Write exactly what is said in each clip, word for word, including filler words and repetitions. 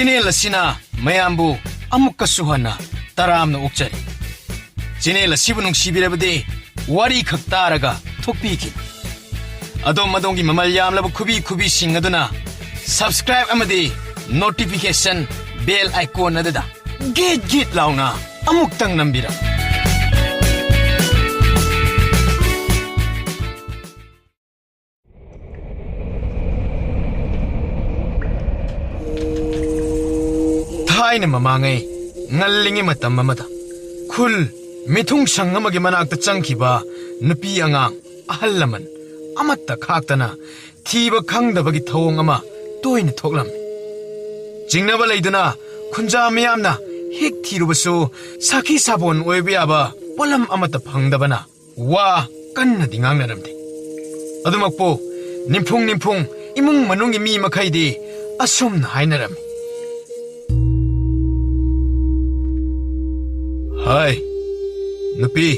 Channel ꯑꯁꯤꯅ ꯃꯌꯥꯝꯕꯨ ꯑꯃꯨꯛꯀꯁꯨ ꯍꯟꯅ ꯇꯔꯥꯝꯅ ꯑꯣꯛꯆꯔꯤ꯫ ꯆꯦꯅꯦꯜ ꯑꯁꯤꯕꯨ ꯅꯨꯡꯁꯤꯕꯤꯔꯕꯗꯤ ꯋꯥꯔꯤ ꯈꯛ ꯇꯥꯔꯒ ꯊꯣꯛꯄꯤꯈꯤꯕ꯫ ꯑꯗꯣꯝ ꯑꯗꯣꯝꯒꯤ ꯃꯃꯜ ꯌꯥꯝꯂꯕ ꯈꯨꯕꯤ ꯈꯨꯕꯤꯁꯤꯡ ꯑꯗꯨꯅ subscribe ꯑꯃꯗꯤ notification bell icon ꯑꯗꯨꯗ ꯒꯤꯠ ꯒꯤꯠ ꯂꯥꯎꯅ ꯑꯃꯨꯛꯇꯪ ꯅꯝꯕꯤꯔꯝꯃꯨ꯫ ꯊꯥꯏꯅ ꯃꯃꯥꯡꯉꯩ ꯉꯜꯂꯤꯉꯩ ꯃꯇꯝ ꯑꯃꯗ ꯈꯨꯜ ꯃꯤꯊꯨꯡꯁꯪ ꯑꯃꯒꯤ ꯃꯅꯥꯛꯇ ꯆꯪꯈꯤꯕ ꯅꯨꯄꯤ ꯑꯉꯥꯡ ꯑꯍꯜ ꯂꯃꯟ ꯑꯃꯠꯇ ꯈꯥꯛꯇꯅ ꯊꯤꯕ ꯈꯪꯗꯕꯒꯤ ꯊꯧꯑꯣꯡ ꯑꯃ ꯇꯣꯏꯅ ꯊꯣꯛꯂꯝꯃꯤ꯫ ꯆꯤꯡꯅꯕ ꯂꯩꯗꯨꯅ ꯈꯨꯟꯖꯥ ꯃꯤꯌꯥꯝꯅ ꯍꯦꯛ ꯊꯤꯔꯨꯕꯁꯨ ꯁꯥꯈꯤ ꯁꯥꯕꯣꯟ ꯑꯣꯏꯕ ꯌꯥꯕ ꯄꯣꯠꯂꯝ ꯑꯃꯠꯇ ꯐꯪꯗꯕꯅ ꯋꯥ ꯀꯟꯅꯗꯤ ꯉꯥꯡꯅꯔꯝꯗꯦ꯫ ꯑꯗꯨꯃꯛꯄꯨ ꯅꯤꯝꯐꯨꯡ ꯅꯤꯝꯐꯨꯡ ꯏꯃꯨꯡ ꯃꯅꯨꯡꯒꯤ ꯃꯤ ꯃꯈꯩꯗꯤ ꯑꯁꯨꯝꯅ ꯍꯥꯏꯅꯔꯝꯃꯤ꯫ "ꯍꯥꯏ, ꯅꯨꯄꯤ,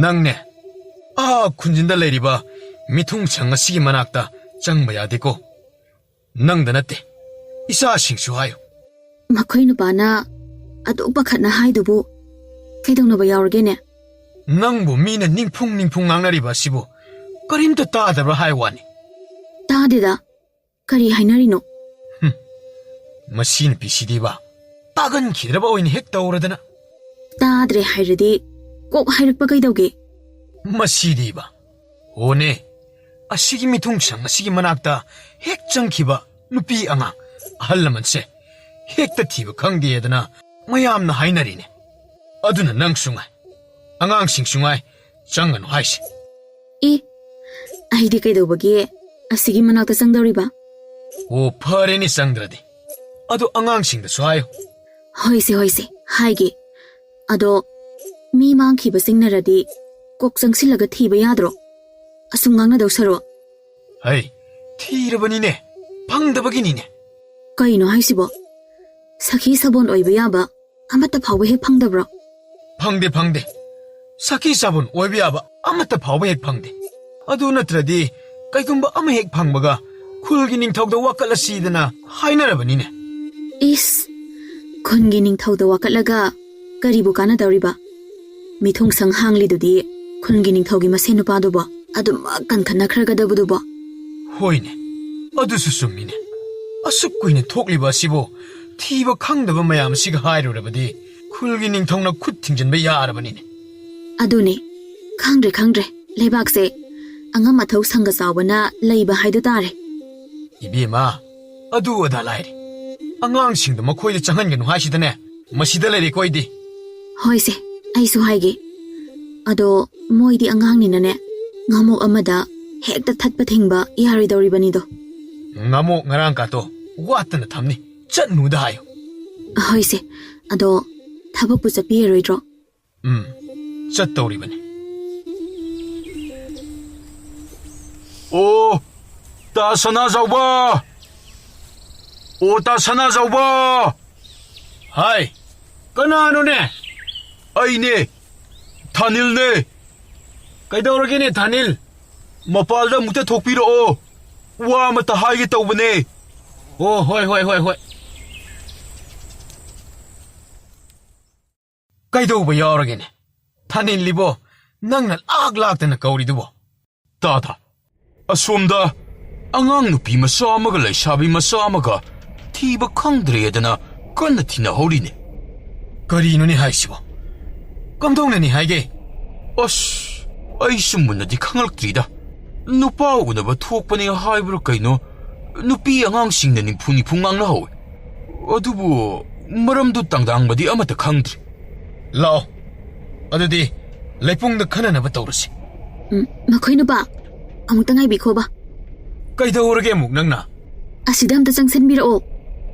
ꯅꯪꯅꯦ ꯑꯥ ꯈꯨꯟꯖꯤꯟꯗ ꯂꯩꯔꯤꯕ ꯃꯤꯊꯨꯡꯁꯪ ꯑꯁꯤꯒꯤ ꯃꯅꯥꯛꯇ ꯆꯪꯕ ꯌꯥꯗꯦꯀꯣ꯫ ꯅꯪꯗ ꯅꯠꯇꯦ, ꯏꯆꯥꯁꯤꯡꯁꯨ ꯍꯥꯏꯌꯨ꯫" ꯃꯈꯣꯏ ꯅꯨꯄꯥꯅ ꯑꯗꯨꯛ ꯄꯥꯈꯠꯅ ꯍꯥꯏꯗꯨꯕꯨ ꯀꯩꯗꯧꯅꯕ ꯌꯥꯎꯔꯒꯦꯅꯦ? "ꯅꯪꯕꯨ ꯃꯤꯅ ꯅꯤꯡꯐꯨꯡ ꯅꯤꯡꯐꯨꯡ ꯉꯥꯡꯅꯔꯤꯕ ꯑꯁꯤꯕꯨ ꯀꯔꯤꯝꯇ ꯇꯥꯗꯕ꯭ꯔꯥ ꯍꯥꯏ ꯋꯥꯅꯤ?" "ꯇꯥꯗꯦꯗ, ꯀꯔꯤ ꯍꯥꯏꯅꯔꯤꯅꯣ?" "ꯍꯨꯝ, ꯃꯁꯤ ꯅꯨꯄꯤꯁꯤꯗꯤꯕ ꯇꯥꯒꯟꯈꯤꯗ꯭ꯔꯕ ꯑꯣꯏꯅ ꯍꯦꯛ ꯇꯧꯔꯗꯅ꯫" "ꯇꯥꯗ꯭ꯔꯦ ꯍꯥꯏꯔꯗꯤ ꯀꯣꯛ ꯍꯥꯏꯔꯛꯄ ꯀꯩꯗꯧꯒꯦ?" "ꯃꯁꯤꯗꯤꯕ, ꯑꯣꯅꯦ, ꯑꯁꯤꯒꯤ ꯃꯤꯊꯨꯡꯁꯪ ꯑꯁꯤꯒꯤ ꯃꯅꯥꯛꯇ ꯍꯦꯛ ꯆꯪꯈꯤꯕ ꯅꯨꯄꯤ ꯑꯉꯥꯡ ꯑꯍꯜ ꯂꯃꯟꯁꯦ ꯍꯦꯛꯇ ꯊꯤꯕ ꯈꯪꯗꯦꯗꯅ ꯃꯌꯥꯝꯅ ꯍꯥꯏꯅꯔꯤꯅꯦ꯫ ꯑꯗꯨꯅ ꯅꯪꯁꯨ ꯉꯥꯏ, ꯑꯉꯥꯡꯁꯤꯡꯁꯨ ꯉꯥꯏ, ꯆꯪꯒꯅꯨ ꯍꯥꯏꯁꯦ꯫" "ꯑꯦ, ꯑꯩꯗꯤ ꯀꯩꯗꯧꯕꯒꯤ ꯑꯁꯤꯒꯤ ꯃꯅꯥꯛꯇ ꯆꯪꯗꯧꯔꯤꯕ?" "ꯑꯣ, ꯐꯔꯦꯅꯦ ꯆꯪꯗ꯭ꯔꯗꯤ꯫ ꯑꯗꯣ ꯑꯉꯥꯡꯁꯤꯡꯗꯁꯨ ꯍꯥꯏꯌꯨ꯫" "ꯍꯣꯏꯁꯦ, ꯍꯣꯏꯁꯦ, ꯍꯥꯏꯒꯦ꯫ ꯑꯗꯣ ꯃꯤ ꯃꯥꯡꯈꯤꯕ ꯆꯤꯡꯅꯔꯗꯤ ꯀꯣꯛ ꯆꯪꯁꯤꯜꯂꯒ ꯊꯤꯕ ꯌꯥꯗ꯭ꯔꯣ? ꯑꯁꯨꯝ ꯉꯥꯡꯅꯗꯧ ꯁꯔꯨꯛ꯫" "ꯍꯩ, ꯊꯤꯔꯕꯅꯤꯅꯦ, ꯐꯪꯗꯕꯒꯤꯅꯤꯅꯦ꯫" "ꯀꯩꯅꯣ ꯍꯥꯏꯁꯤꯕꯣ? ꯁꯈꯤ ꯁꯥꯕꯣꯟ ꯑꯣꯏꯕ ꯌꯥꯕ ꯑꯃꯠꯇ ꯐꯥꯎꯕ ꯍꯦꯛ ꯐꯪꯗꯕ꯭ꯔꯣ?" "ꯐꯪꯗꯦ, ꯐꯪꯗꯦ꯫ ꯁꯈꯤ ꯁꯥꯕꯣꯟ ꯑꯣꯏꯕ ꯌꯥꯕ ꯑꯃꯠꯇ ꯐꯥꯎꯕ ꯍꯦꯛ ꯐꯪꯗꯦ꯫ ꯑꯗꯨ ꯅꯠꯇ꯭ꯔꯗꯤ ꯀꯩꯒꯨꯝꯕ ꯑꯃ ꯍꯦꯛ ꯐꯪꯕꯒ ꯈꯨꯜꯒꯤ ꯅꯤꯡꯊꯧꯗ ꯋꯥꯀꯠꯂꯁꯤꯗꯅ ꯍꯥꯏꯅꯔꯕꯅꯤꯅꯦ꯫" ꯏꯁ, ꯈꯨꯟꯒꯤ ꯅꯤꯡꯊꯧꯗ ꯋꯥꯀꯠꯂꯒ ꯀꯔꯤꯕꯨ ꯀꯥꯟꯅꯗꯧꯔꯤꯕ? ꯃꯤꯊꯨꯡꯁꯪ ꯍꯥꯡꯂꯤꯗꯨꯗꯤ ꯈꯨꯟꯒꯤ ꯅꯤꯡꯊꯧꯒꯤ ꯃꯁꯦꯟ ꯅꯨꯄꯥꯗꯨꯕꯣ, ꯑꯗꯨꯃꯛ ꯀꯟꯈꯠꯅꯈ꯭ꯔꯒꯗꯕꯗꯨꯕꯣ꯫ ꯍꯣꯏꯅꯦ, ꯑꯗꯨꯁꯨ ꯆꯨꯝꯃꯤꯅꯦ꯫ ꯑꯁꯨꯛ ꯀꯨꯏꯅ ꯊꯣꯛꯂꯤꯕ ꯑꯁꯤꯕꯨ ꯊꯤꯕ ꯈꯪꯗꯕ ꯃꯌꯥꯝ ꯑꯁꯤꯒ ꯍꯥꯏꯔꯨꯔꯕꯗꯤ ꯈꯨꯜꯒꯤ ꯅꯤꯡꯊꯧꯅ ꯈꯨꯠ ꯊꯤꯡꯖꯤꯟꯕ ꯌꯥꯔꯕꯅꯤꯅꯦ꯫ ꯑꯗꯨꯅꯦ, ꯈꯪꯗ꯭ꯔꯦ ꯈꯪꯗ꯭ꯔꯦ, ꯂꯩꯕꯥꯛꯁꯦ ꯑꯉꯝ ꯑꯊꯧ ꯁꯪꯒ ꯆꯥꯎꯕꯅ ꯂꯩꯕ ꯍꯥꯏꯗꯨ ꯇꯥꯔꯦ꯫ ꯏꯕꯦꯝꯃ, ꯑꯗꯨ ꯑꯗꯥ ꯂꯥꯏꯔꯤ, ꯑꯉꯥꯡꯁꯤꯡꯗꯣ ꯃꯈꯣꯏꯗ ꯆꯪꯍꯟꯒꯅꯨ ꯍꯥꯏꯁꯤꯗꯅꯦ꯫ ꯃꯁꯤꯗ ꯂꯩꯔꯦꯀꯣ ꯑꯩꯗꯤ꯫ ꯍꯣꯏꯁꯦ, ꯑꯩꯁꯨ ꯍꯥꯏꯒꯦ꯫ ꯑꯗꯣ ꯃꯣꯏꯗꯤ ꯑꯉꯥꯡꯅꯤꯅꯅꯦ, ꯉꯥꯃꯣꯛ ꯑꯃꯗ ꯍꯦꯛꯇ ꯊꯠꯄ ꯊꯤꯡꯕ ꯌꯥꯔꯣꯏꯗꯧꯔꯤꯕꯅꯤꯗꯣ꯫ ꯉꯥꯃꯣꯛ ꯉꯔꯥꯡ ꯀꯥꯇꯣ ꯋꯥꯠꯇꯅ ꯊꯝꯅꯤ, ꯆꯠꯅꯨꯗ ꯍꯥꯏꯌꯨ꯫ ꯍꯣꯏꯁꯦ, ꯑꯗꯣ ꯊꯕꯛꯄꯨ ꯆꯠꯄꯤꯔꯔꯣꯏꯗ꯭ꯔꯣ? ꯎꯝ, ꯆꯠꯇꯧꯔꯤꯕꯅꯤ꯫ ꯑꯣ, ꯇꯥ ꯁꯅꯥꯖꯥꯎꯕ! ꯑꯣ, ꯇꯥ ꯁꯅꯥꯖꯥꯎꯕ! ꯍꯥꯏ, ꯀꯅꯥꯅꯣꯅꯦ? ꯑꯩꯅꯦ, ꯊꯥꯅꯤꯜꯅꯦ꯫ ꯀꯩꯗꯧꯔꯒꯦꯅꯦ, ꯊꯥꯅꯤꯜ? ꯃꯄꯥꯜꯗ ꯑꯃꯨꯛꯇ ꯊꯣꯛꯄꯤꯔꯛꯑꯣ, ꯋꯥ ꯑꯃꯇ ꯍꯥꯏꯒꯦ ꯇꯧꯕꯅꯦ꯫ ꯑꯣ, ꯍꯣꯏ, ꯍꯣꯏ, ꯍꯣꯏ, ꯍꯣꯏ꯫ ꯀꯩꯗꯧꯕ ꯌꯥꯎꯔꯒꯦꯅꯦ? ꯊꯥꯅꯤꯜꯂꯤꯕꯣ, ꯅꯪꯅ ꯂꯥꯛ ꯂꯥꯛꯇꯅ ꯀꯧꯔꯤꯗꯨꯕꯣ? ꯇꯥꯗ, ꯑꯁꯣꯝꯗ ꯑꯉꯥꯡ ꯅꯨꯄꯤ ꯃꯆꯥ ꯑꯃꯒ ꯂꯩꯁꯥꯕꯤ ꯃꯆꯥ ꯑꯃꯒ ꯊꯤꯕ ꯈꯪꯗ꯭ꯔꯦꯗꯅ ꯀꯟꯅ ꯊꯤꯅꯍꯧꯔꯤꯅꯦ꯫ ꯀꯔꯤꯅꯣꯅꯦ ꯍꯥꯏꯁꯤꯕꯣ? ꯀꯝꯗꯧꯅꯅꯤ ꯍꯥꯏꯒꯦ? ꯑꯁ, ꯑꯩꯁꯨ ꯃꯨꯟꯅꯗꯤ ꯈꯪꯂꯛꯇ꯭ꯔꯤꯗ꯫ ꯅꯨꯄꯥ ꯎꯅꯕ ꯊꯣꯛꯄꯅꯦ ꯍꯥꯏꯕ꯭ꯔꯥ ꯀꯩꯅꯣ, ꯅꯨꯄꯤ ꯑꯉꯥꯡꯁꯤꯡꯅ ꯅꯤꯝꯐꯨ ꯅꯤꯝꯐꯨ ꯉꯥꯡꯅꯍꯧꯋꯦ꯫ ꯑꯗꯨꯕꯨ ꯃꯔꯝꯗꯨ ꯇꯥꯡꯗꯥꯡꯕꯗꯤ ꯑꯃꯠꯇ ꯈꯪꯗ꯭ꯔꯤ꯫ ꯂꯥꯛꯑꯣ, ꯑꯗꯨꯗꯤ ꯂꯩꯄꯨꯡꯗ ꯈꯟꯅꯅꯕ ꯇꯧꯔꯁꯤ꯫ ꯎꯝ, ꯃꯈꯣꯏ ꯅꯨꯄꯥ, ꯑꯃꯨꯛꯇ ꯉꯥꯏꯕꯤꯈꯣꯕ꯫ ꯀꯩꯗꯧꯔꯒꯦ ꯑꯃꯨꯛ ꯅꯪꯅ? ꯑꯁꯤꯗ ꯑꯝꯇ ꯆꯪꯁꯤꯟꯕꯤꯔꯛꯑꯣ꯫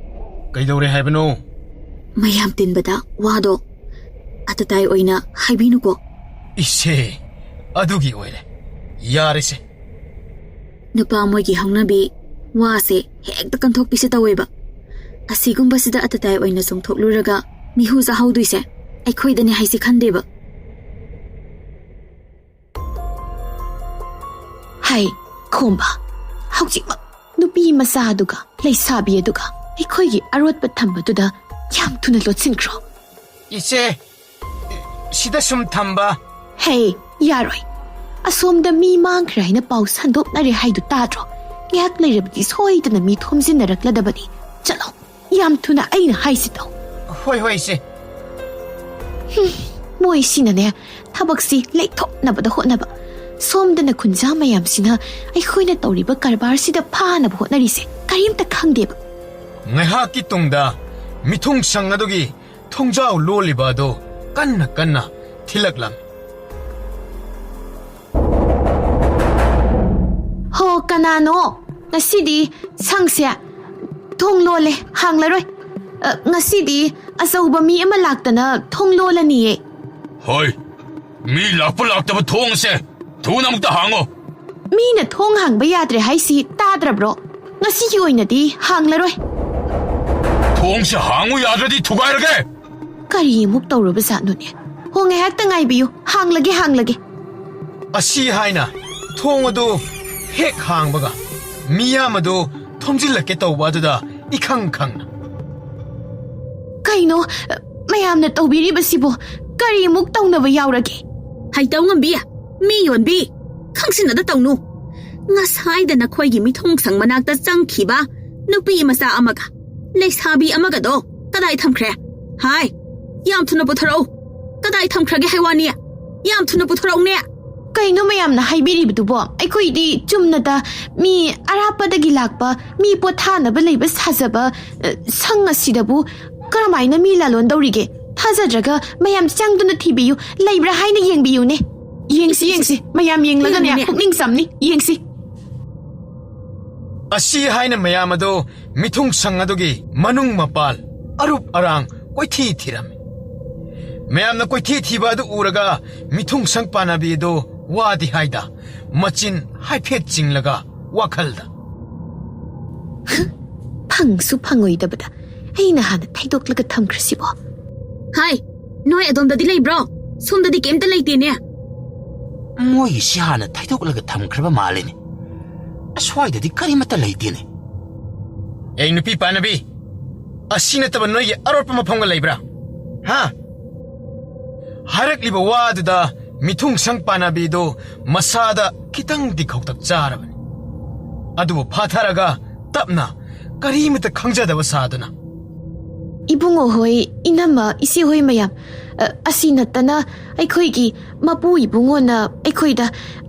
ꯀꯩꯗꯧꯔꯦ ꯍꯥꯏꯕꯅꯣ? ꯃꯌꯥꯝ ꯇꯤꯟꯕꯗ ꯋꯥꯗꯣ ꯑꯇꯇꯥꯏ ꯑꯣꯏꯅ ꯍꯥꯏꯕꯤꯅꯨꯀꯣ꯫ ꯏꯁꯦ, ꯑꯗꯨꯒꯤ ꯑꯣꯏꯔꯦ꯫ ꯌꯥꯔꯦꯁꯦ꯫ ꯅꯨꯄꯥ ꯃꯣꯏꯒꯤ ꯍꯧꯅꯕꯤ ꯋꯥꯁꯦ ꯍꯦꯛꯇ ꯀꯟꯊꯣꯛꯄꯤꯁꯦ ꯇꯧꯋꯦꯕ꯫ ꯑꯁꯤꯒꯨꯝꯕꯁꯤꯗ ꯑꯇꯇꯥꯏ ꯑꯣꯏꯅ ꯆꯣꯡꯊꯣꯛꯂꯨꯔꯒ ꯃꯤꯍꯨ ꯆꯥꯍꯧꯗꯣꯏꯁꯦ ꯑꯩꯈꯣꯏꯗꯅꯦ ꯍꯥꯏꯁꯤ ꯈꯟꯗꯦꯕ꯫ ꯍꯩ, ꯈꯣꯝꯕ, ꯍꯧꯖꯤꯛꯃꯛ ꯅꯨꯄꯤ ꯃꯆꯥ ꯑꯗꯨꯒ ꯂꯩꯁꯥꯕꯤ ꯑꯗꯨꯒ ꯑꯩꯈꯣꯏꯒꯤ ꯑꯔꯣꯠꯄ ꯊꯝꯕꯗꯨꯗ ꯌꯥꯝ ꯊꯨꯅ ꯂꯣꯠꯁꯤꯟꯈ꯭ꯔꯣ꯫ ꯏꯆꯦ, ꯁꯤꯗ ꯁꯨꯝ ꯊꯝꯕ꯫ ꯍꯦ, ꯌꯥꯔꯣꯏ꯫ ꯑꯁꯣꯝꯗ ꯃꯤ ꯃꯥꯡꯈ꯭ꯔꯦ ꯍꯥꯏꯅ ꯄꯥꯎ ꯁꯟꯗꯣꯛꯅꯔꯦ ꯍꯥꯏꯗꯨ ꯇꯥꯗ꯭ꯔꯣ? ꯉꯥꯏꯍꯥꯛ ꯂꯩꯔꯕꯗꯤ ꯁꯣꯏꯗꯅ ꯃꯤ ꯊꯣꯝꯖꯤꯟꯅꯔꯛꯂꯗꯕꯅꯤ꯫ ꯆꯠꯂꯣ, ꯌꯥꯝ ꯊꯨꯅ ꯑꯩꯅ ꯍꯥꯏꯁꯤ ꯇꯧ꯫ ꯍꯣꯏ, ꯍꯣꯏ, ꯏꯆꯦ꯫ ꯃꯣꯏꯁꯤꯅꯅꯦ, ꯊꯕꯛꯁꯤ ꯂꯩꯊꯣꯛꯅꯕꯗ ꯍꯣꯠꯅꯕ꯫ ꯁꯣꯝꯗꯅ ꯈꯨꯟꯖꯥ ꯃꯌꯥꯝꯁꯤꯅ ꯑꯩꯈꯣꯏꯅ ꯇꯧꯔꯤꯕ ꯀꯔꯕꯥꯔꯁꯤꯗ ꯐꯥꯅꯕ ꯍꯣꯠꯅꯔꯤꯁꯦ ꯀꯔꯤꯝꯇ ꯈꯪꯗꯦꯕ꯫ ꯉꯥꯏꯍꯥꯛꯀꯤ ꯇꯨꯡꯗ ꯃꯤꯊꯨꯡ ꯁꯪ ꯑꯗꯨꯒꯤ ꯊꯣꯡꯖꯥꯎ ꯂꯣꯜꯂꯤꯕ ꯑꯗꯨ ꯀꯟꯅ ꯀꯟꯅ ꯊꯤꯜꯂꯛꯂꯝꯃꯤ꯫ ꯍꯣ, ꯀꯅꯥꯅꯣ? ꯉꯁꯤꯗꯤ ꯁꯪꯁꯦ ꯊꯣꯡ ꯂꯣꯜꯂꯦ, ꯍꯥꯡꯂꯔꯣꯏ꯫ ꯑ, ꯉꯁꯤꯗꯤ ꯑꯆꯧꯕ ꯃꯤ ꯑꯃ ꯂꯥꯛꯇꯅ ꯊꯣꯡ ꯂꯣꯜꯂꯅꯤꯌꯦ꯫ ꯍꯣꯏ, ꯃꯤ ꯂꯥꯛꯄ ꯂꯥꯛꯇꯕ ꯊꯣꯡꯁꯦ ꯊꯨꯅ ꯑꯃꯨꯛꯇ ꯍꯥꯡꯉꯣ꯫ ꯃꯤꯅ ꯊꯣꯡ ꯍꯥꯡꯕ ꯌꯥꯗ꯭ꯔꯦ ꯍꯥꯏꯁꯤ ꯇꯥꯗ꯭ꯔꯕ꯭ꯔꯣ? ꯉꯁꯤꯒꯤ ꯑꯣꯏꯅꯗꯤ ꯍꯥꯡꯂꯔꯣꯏ꯫ ꯊꯣꯡꯁꯦ ꯍꯥꯡꯉꯨ ꯌꯥꯗ꯭ꯔꯗꯤ ꯊꯨꯒꯥꯏꯔꯒꯦ꯫ ꯀꯔꯤ ꯑꯃꯨꯛ ꯇꯧꯔꯕꯖꯥꯠꯅꯣꯅꯦ? ꯍꯣ, ꯉꯥꯏꯍꯥꯛꯇ ꯉꯥꯏꯕꯤꯌꯨ, ꯍꯥꯡꯂꯒꯦ, ꯍꯥꯡꯂꯒꯦ꯫ ꯑꯁꯤ ꯍꯥꯏꯅ ꯊꯣꯡ ꯑꯗꯨ ꯍꯦꯛ ꯍꯥꯡꯕꯒ ꯃꯤꯌꯥꯝ ꯑꯗꯨ ꯊꯣꯝꯖꯤꯜꯂꯛꯀꯦ ꯇꯧꯕ ꯑꯗꯨꯗ ꯏꯈꯪ ꯈꯪꯅ꯫ ꯀꯩꯅꯣ ꯃꯌꯥꯝꯅ ꯇꯧꯕꯤꯔꯤꯕꯁꯤꯕꯣ? ꯀꯔꯤ ꯑꯃꯨꯛ ꯇꯧꯅꯕ ꯌꯥꯎꯔꯒꯦ? ꯍꯩꯇꯧ ꯉꯝꯕꯤ, ꯃꯤ ꯌꯣꯟꯕꯤ, ꯈꯪꯁꯤꯟꯅꯗ ꯇꯧꯅꯨ꯫ ꯉꯁꯥꯏꯗ ꯅꯈꯣꯏꯒꯤ ꯃꯤꯊꯨꯡꯁꯪ ꯃꯅꯥꯛꯇ ꯆꯪꯈꯤꯕ ꯅꯨꯄꯤ ꯃꯆꯥ ꯑꯃꯒ ꯂꯩꯁꯥꯕꯤ ꯑꯃꯒꯗꯣ ꯀꯗꯥꯏ ꯊꯝꯈ꯭ꯔꯦ? ꯍꯥꯏ, ꯌꯥꯝ ꯊꯨꯅ ꯄꯨꯊꯣꯔꯛꯎ꯫ ꯀꯗꯥꯏ ꯊꯝꯈ꯭ꯔꯒꯦ ꯍꯥꯏ ꯋꯥꯅꯤ? ꯌꯥꯝ ꯊꯨꯅ ꯄꯨꯊꯣꯔꯛꯎꯅꯦ꯫ ꯀꯩꯅꯣ ꯃꯌꯥꯝꯅ ꯍꯥꯏꯕꯤꯔꯤꯕꯗꯨꯕꯣ? ꯑꯩꯈꯣꯏꯗꯤ ꯆꯨꯝꯅꯗ ꯃꯤ ꯑꯔꯥꯞꯄꯗꯒꯤ ꯂꯥꯛꯄ, ꯃꯤ ꯄꯣꯊꯥꯅꯕ ꯂꯩꯕ ꯁꯥꯖꯕ, ꯑ, ꯁꯪ ꯑꯁꯤꯗꯕꯨ ꯀꯔꯝꯍꯥꯏꯅ ꯃꯤ ꯂꯥꯂꯣꯟꯗꯧꯔꯤꯒꯦ? ꯊꯥꯖꯗ꯭ꯔꯒ ꯃꯌꯥꯝ ꯆꯪꯗꯨꯅ ꯊꯤꯕꯤꯌꯨ, ꯂꯩꯕ꯭ꯔꯥ ꯍꯥꯏꯅ ꯌꯦꯡꯕꯤꯌꯨꯅꯦ꯫ ꯌꯦꯡꯁꯤ, ꯌꯦꯡꯁꯤ, ꯃꯌꯥꯝ ꯌꯦꯡꯂꯒꯅꯦ, ꯌꯦꯡꯉꯨꯅꯦ꯫ ꯄꯨꯛꯅꯤꯡ ꯆꯝꯅꯤ, ꯌꯦꯡꯁꯤ꯫ ꯑꯁꯤ ꯍꯥꯏꯅ ꯃꯌꯥꯝ ꯑꯗꯨ ꯃꯤꯊꯨꯡ ꯁꯪ ꯑꯗꯨꯒꯤ ꯃꯅꯨꯡ ꯃꯄꯥꯜ, ꯑꯔꯨꯞ ꯑꯔꯥꯡ ꯀꯣꯏꯊꯤ ꯊꯤꯔꯝꯃꯤ꯫ ꯃꯌꯥꯝꯅ ꯀꯣꯏꯊꯤ ꯊꯤꯕ ꯑꯗꯨ ꯎꯔꯒ ꯃꯤꯊꯨꯡ ꯁꯪ ꯄꯥꯟꯅꯕꯤ ꯑꯗꯨ ꯋꯥꯗꯤ ꯍꯥꯏꯗ, ꯃꯆꯤꯟ ꯍꯥꯏꯐꯦꯠ ꯆꯤꯡꯂꯒ ꯋꯥꯈꯜꯗ꯫ ꯐꯪꯁꯨ ꯐꯪꯉꯣꯏꯗꯕꯗ ꯑꯩꯅ ꯍꯥꯟꯅ ꯊꯩꯗꯣꯛꯂꯒ ꯊꯝꯈ꯭ꯔꯁꯤꯕꯣ? ꯍꯥꯏ, ꯅꯣꯏ ꯑꯗꯣꯝꯗꯗꯤ ꯂꯩꯕ꯭ꯔꯣ? ꯁꯣꯝꯗꯗꯤ ꯀꯩꯝꯇ ꯂꯩꯇꯦꯅꯦ꯫ ꯃꯣꯏꯒꯤꯁꯤ ꯍꯥꯟꯅ ꯊꯩꯗꯣꯛꯂꯒ ꯊꯝꯈ꯭ꯔꯕ ꯃꯥꯜꯂꯦꯅꯦ꯫ ꯑꯁ꯭ꯋꯥꯏꯗꯗꯤ ꯀꯔꯤꯃꯠꯇ ꯂꯩꯇꯦꯅꯦ꯫ ꯑꯦ, ꯅꯨꯄꯤ ꯄꯥꯟꯅꯕꯤ, ꯑꯁꯤ ꯅꯠꯇꯕ ꯅꯣꯏꯒꯤ ꯑꯔꯣꯠꯄ ꯃꯐꯝꯒ ꯂꯩꯕ꯭ꯔꯥ? ꯍꯥ? ꯍꯥꯏꯔꯛꯂꯤꯕ ꯋꯥꯗꯨꯗ ꯃꯤꯊꯨꯡꯁꯪ ꯄꯥꯟꯅꯕꯤꯗꯨ ꯃꯁꯥꯗ ꯈꯤꯇꯪꯗꯤ ꯈꯧꯇꯛ ꯆꯥꯔꯕꯅꯤ꯫ ꯑꯗꯨꯕꯨ ꯐꯥꯊꯔꯒ ꯇꯞꯅ, ꯀꯔꯤꯃꯇ ꯈꯪꯖꯗꯕ ꯁꯥꯗꯨꯅ, "ꯏꯕꯨꯡꯉꯣ ꯍꯣꯏ, ꯏꯅꯝꯃ, ꯏꯆꯦ ꯍꯣꯏ ꯃꯌꯥꯝ, ꯑ, ꯑꯁꯤ ꯅꯠꯇꯅ ꯑꯩꯈꯣꯏꯒꯤ ꯃꯄꯨ ꯏꯕꯨꯡꯉꯣꯅ ꯑꯩꯈꯣꯏꯗ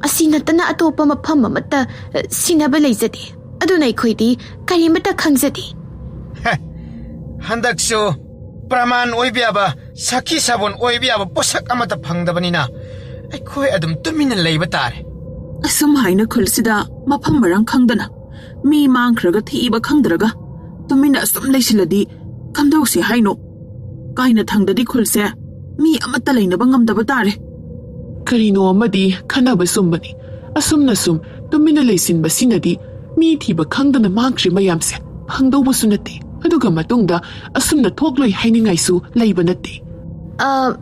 ꯑꯁꯤ ꯅꯠꯇꯅ ꯑꯇꯣꯞꯄ ꯃꯐꯝ ꯑꯃꯠꯇ, ꯑ, ꯁꯤꯟꯅꯕ ꯂꯩꯖꯗꯦ꯫ ꯑꯗꯨꯅ ꯑꯩꯈꯣꯏꯗꯤ ꯀꯔꯤꯃꯠꯇ ꯈꯪꯖꯗꯦ꯫" ꯍꯦ, ꯍꯟꯗꯛꯁꯨ ꯄ꯭ꯔꯃꯥꯟ ꯑꯣꯏꯕ ꯌꯥꯕ, ꯁꯥꯈꯤ ꯁꯥꯕꯣꯟ ꯑꯣꯏꯕ ꯌꯥꯕ ꯄꯣꯠꯁꯛ ꯑꯃꯠꯇ ꯐꯪꯗꯕꯅꯤꯅ ꯑꯩꯈꯣꯏ ꯑꯗꯨꯝ ꯇꯨꯃꯤꯟꯅ ꯂꯩꯕ ꯇꯥꯔꯦ꯫ ꯑꯁꯨꯝ ꯍꯥꯏꯅ ꯈꯨꯜꯁꯤꯗ ꯃꯐꯝ ꯃꯔꯥꯡ ꯈꯪꯗꯅ, ꯃꯤ ꯃꯥꯡꯈ꯭ꯔꯒ ꯊꯤꯕ ꯈꯪꯗ꯭ꯔꯒ ꯇꯨꯃꯤꯟꯅ ꯑꯁꯨꯝ ꯂꯩꯁꯤꯜꯂꯗꯤ ꯀꯝꯗꯧꯁꯤ ꯍꯥꯏꯅꯣ? ꯀꯥꯏꯅ ꯊꯪꯗꯗꯤ ꯈꯨꯜꯁꯦ ꯃꯤ ꯑꯃꯠꯇ ꯂꯩꯅꯕ ꯉꯝꯗꯕ ꯇꯥꯔꯦ꯫ ꯀꯔꯤꯅꯣ ꯑꯃꯗꯤ ꯈꯟꯅꯕ ꯆꯨꯝꯕꯅꯤ꯫ ꯑꯁꯨꯝꯅ ꯁꯨꯝ ꯇꯨꯃꯤꯟꯅ ꯂꯩꯁꯤꯟꯕꯁꯤꯅꯗꯤ ꯃꯤ ꯊꯤꯕ ꯈꯪꯗꯅ ꯃꯥꯡꯈ꯭ꯔꯤ ꯃꯌꯥꯝꯁꯦ ꯐꯪꯗꯧꯕꯁꯨ ꯅꯠꯇꯦ꯫ ꯑꯗꯨꯒ ꯃꯇꯨꯡꯗ ꯑꯁꯨꯝꯅ ꯊꯣꯛꯂꯣꯏ ꯍꯥꯏꯅꯤꯡꯉꯥꯏꯁꯨ ꯂꯩꯕ ꯅꯠꯇꯦ꯫ ꯑ,